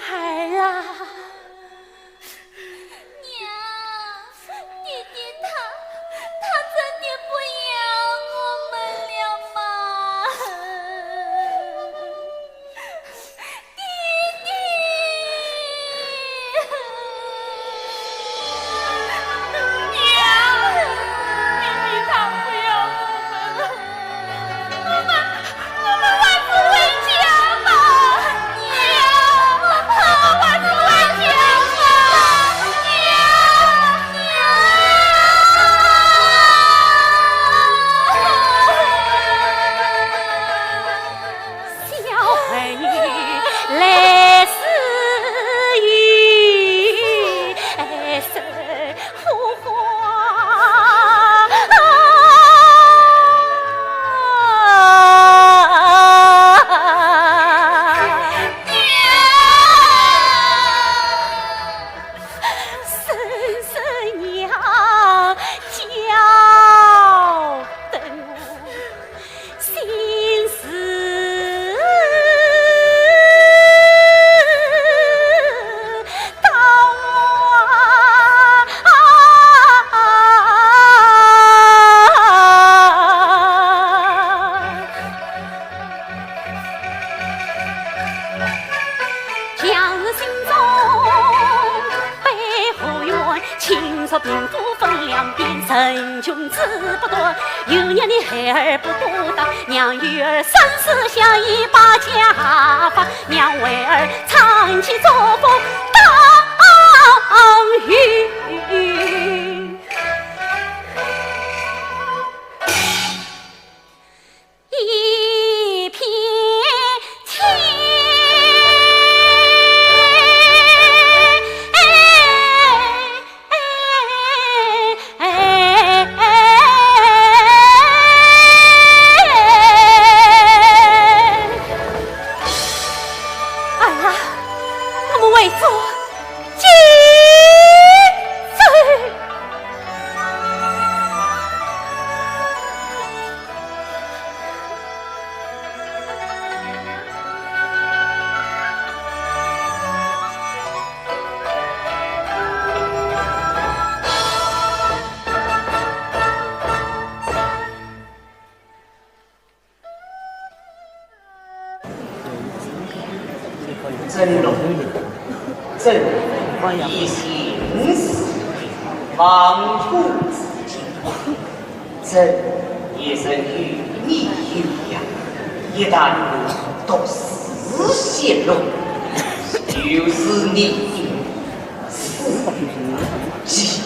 孩儿啊，娘，爹爹他，他真的不要我们了吗？ 爹爹！娘，爹爹他不要我们了，我们，我们还是回家吧。娘，我们还是回家吧。娘，娘。 小儿女来世有寿花。娘！ 声声娘叫得我心事到啊。 将士心中悲何怨，情仇并不分两边，人穷志不短，有娘的孩儿不多大，让女儿三思想一把家法，让为儿唱起祝福当有。 一片天。真龙，真龙，一心是亡故之亲，朕也曾与你有约，一旦独自泄露，又是你的死期。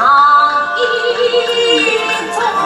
长夜中。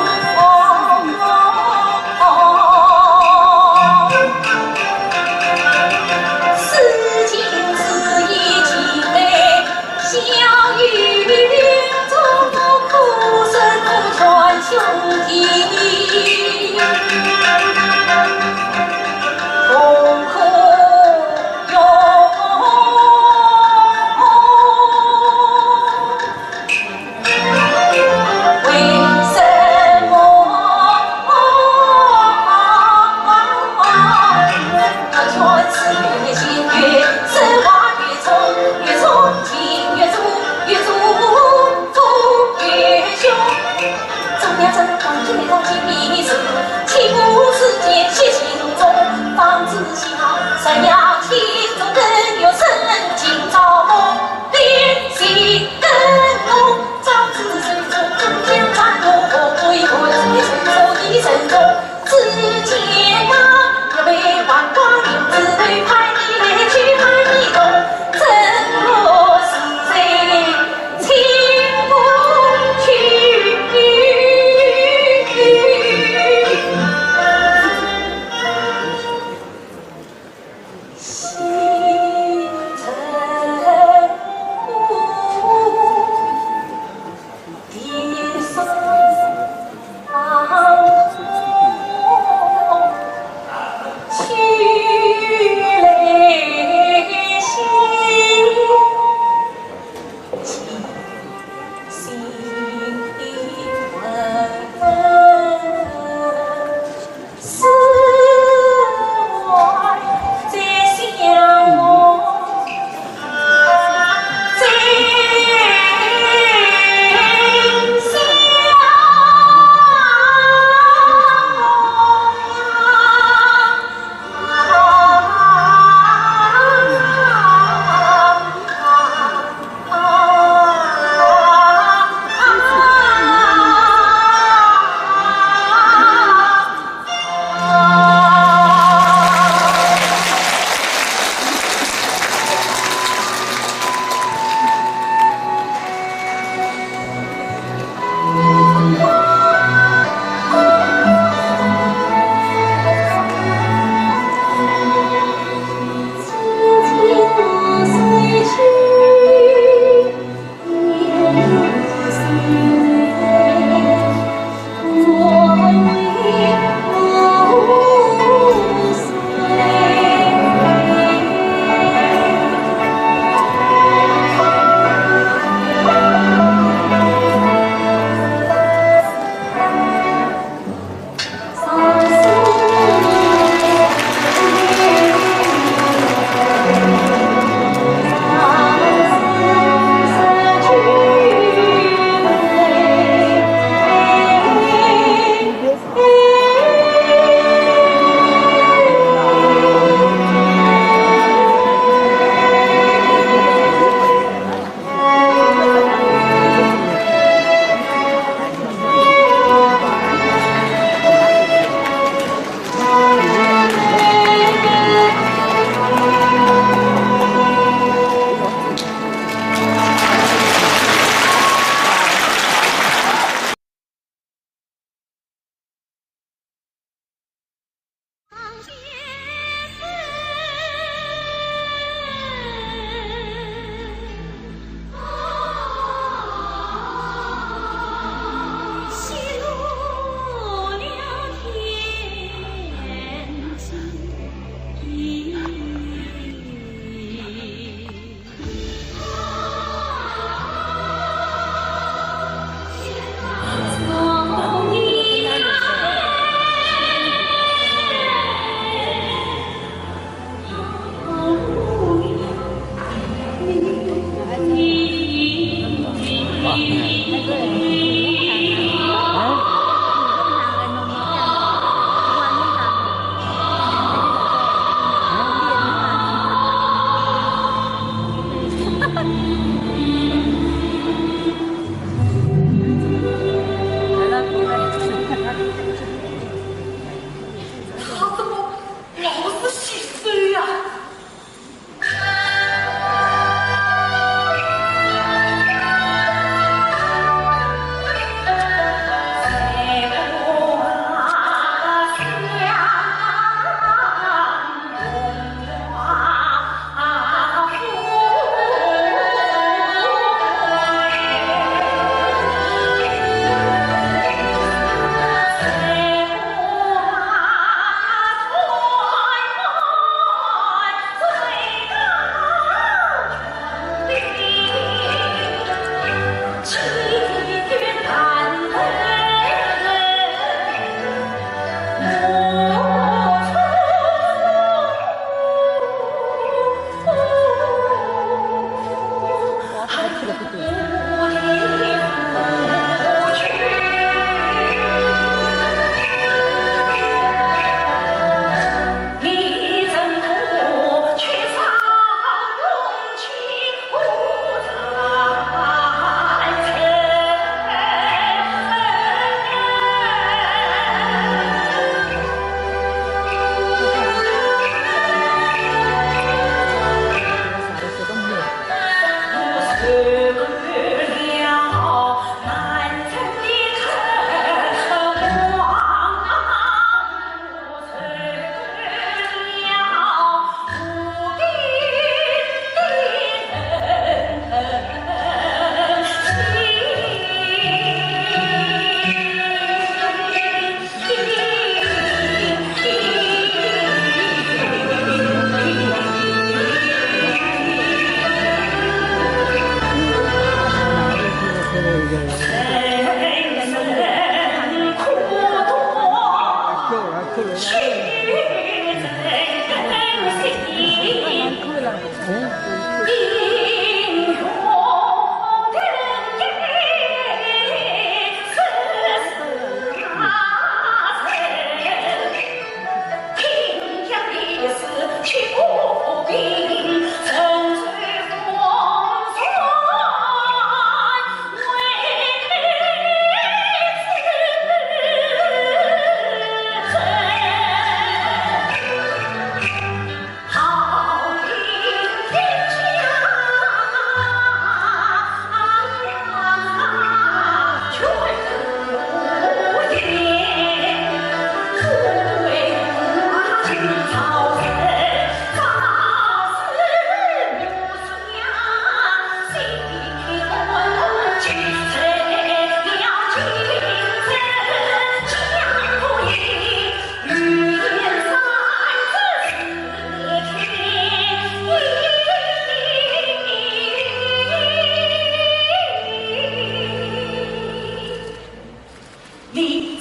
曾经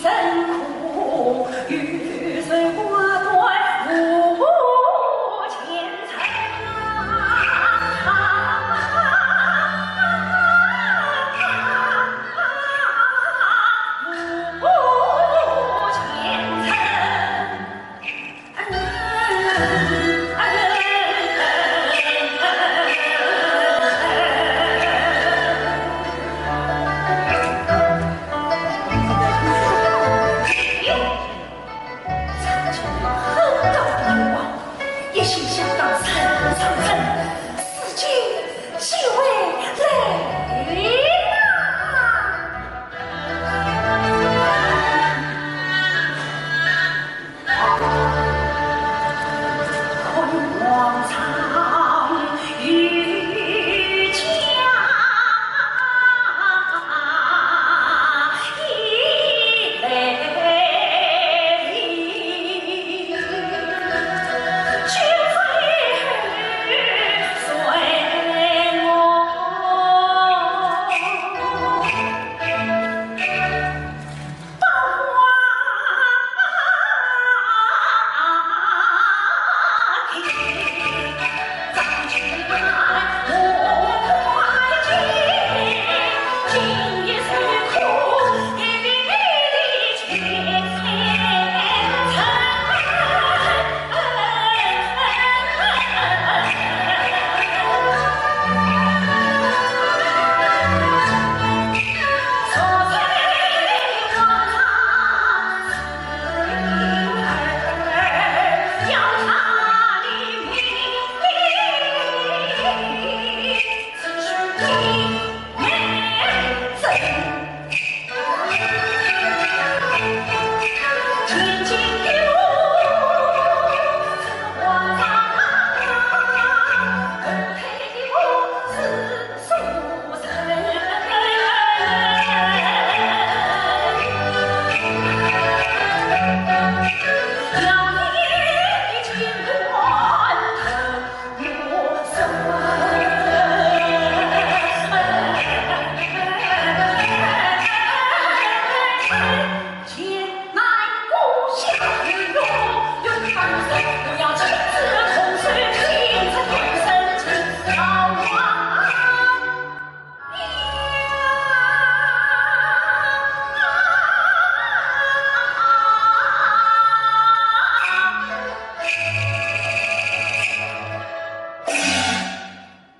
很高的愿望，一心想当圣上人，如今机会来了。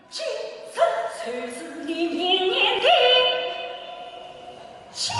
今日就是你明年的相。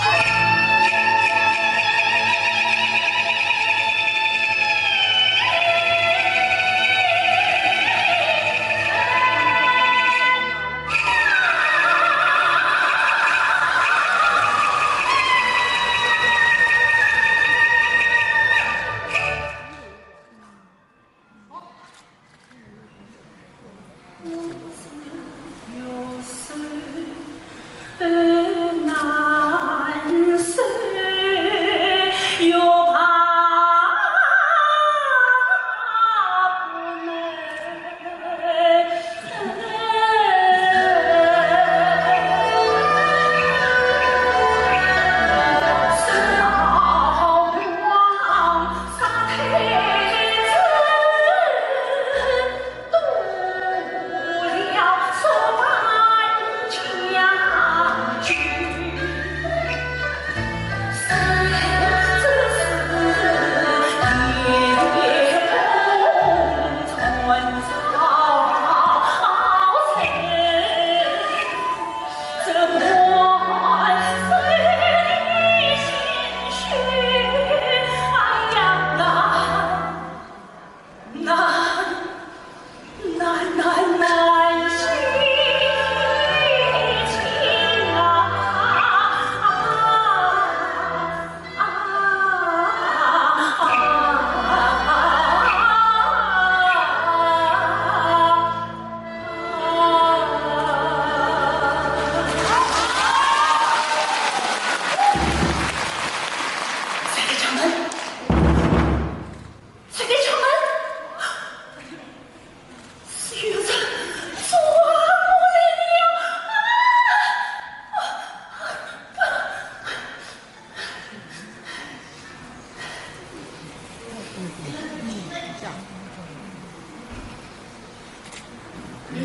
嗯，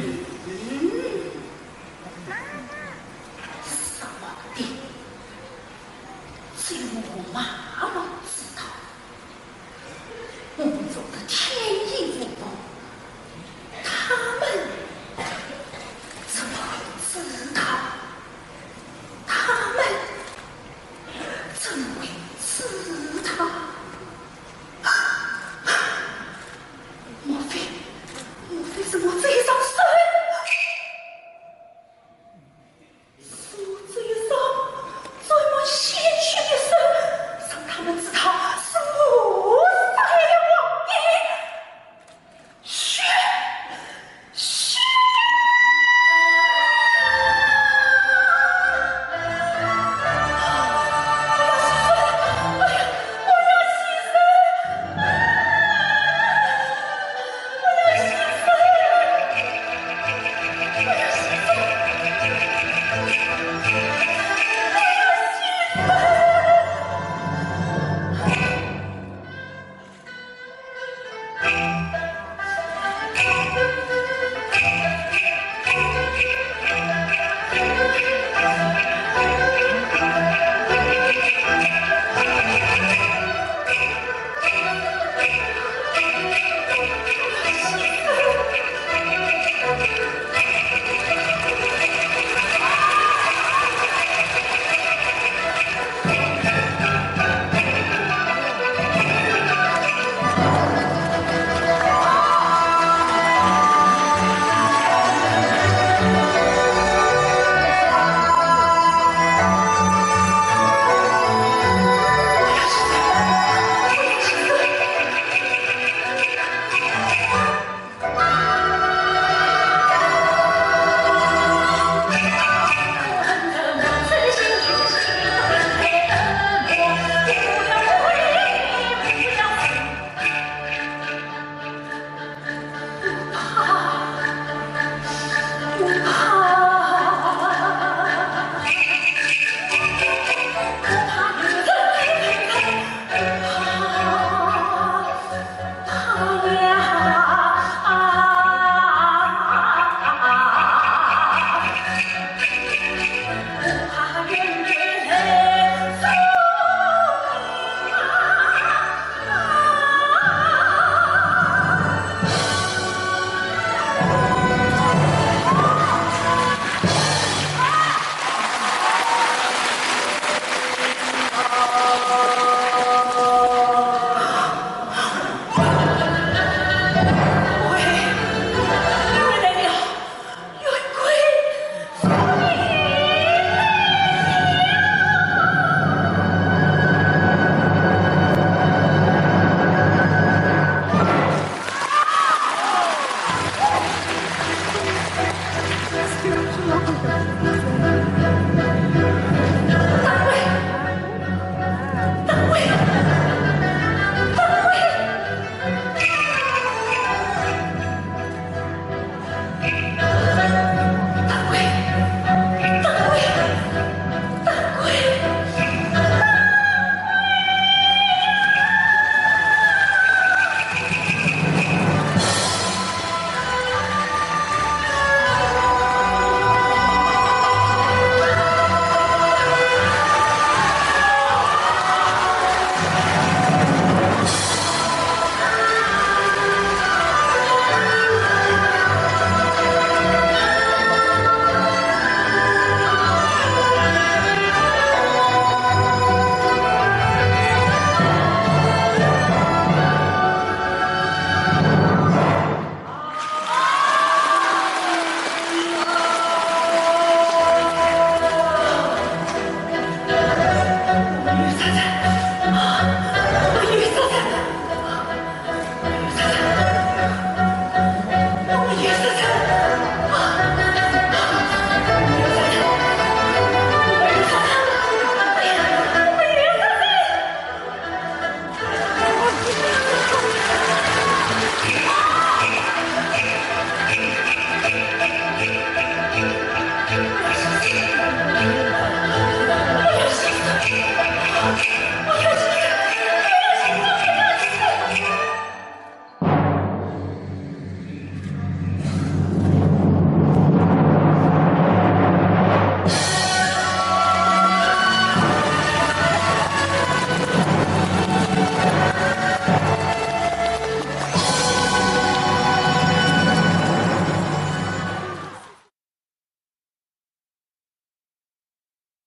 什么病？只有我妈妈知道。我们走得天衣无缝，他们怎么会知道？他们怎么会知道？ 莫非，莫非是我这一双手？是我这一双沾满鲜血的手，让他们知道是我杀害了王爷。血，血！我要牺牲！哎呀，我要牺牲！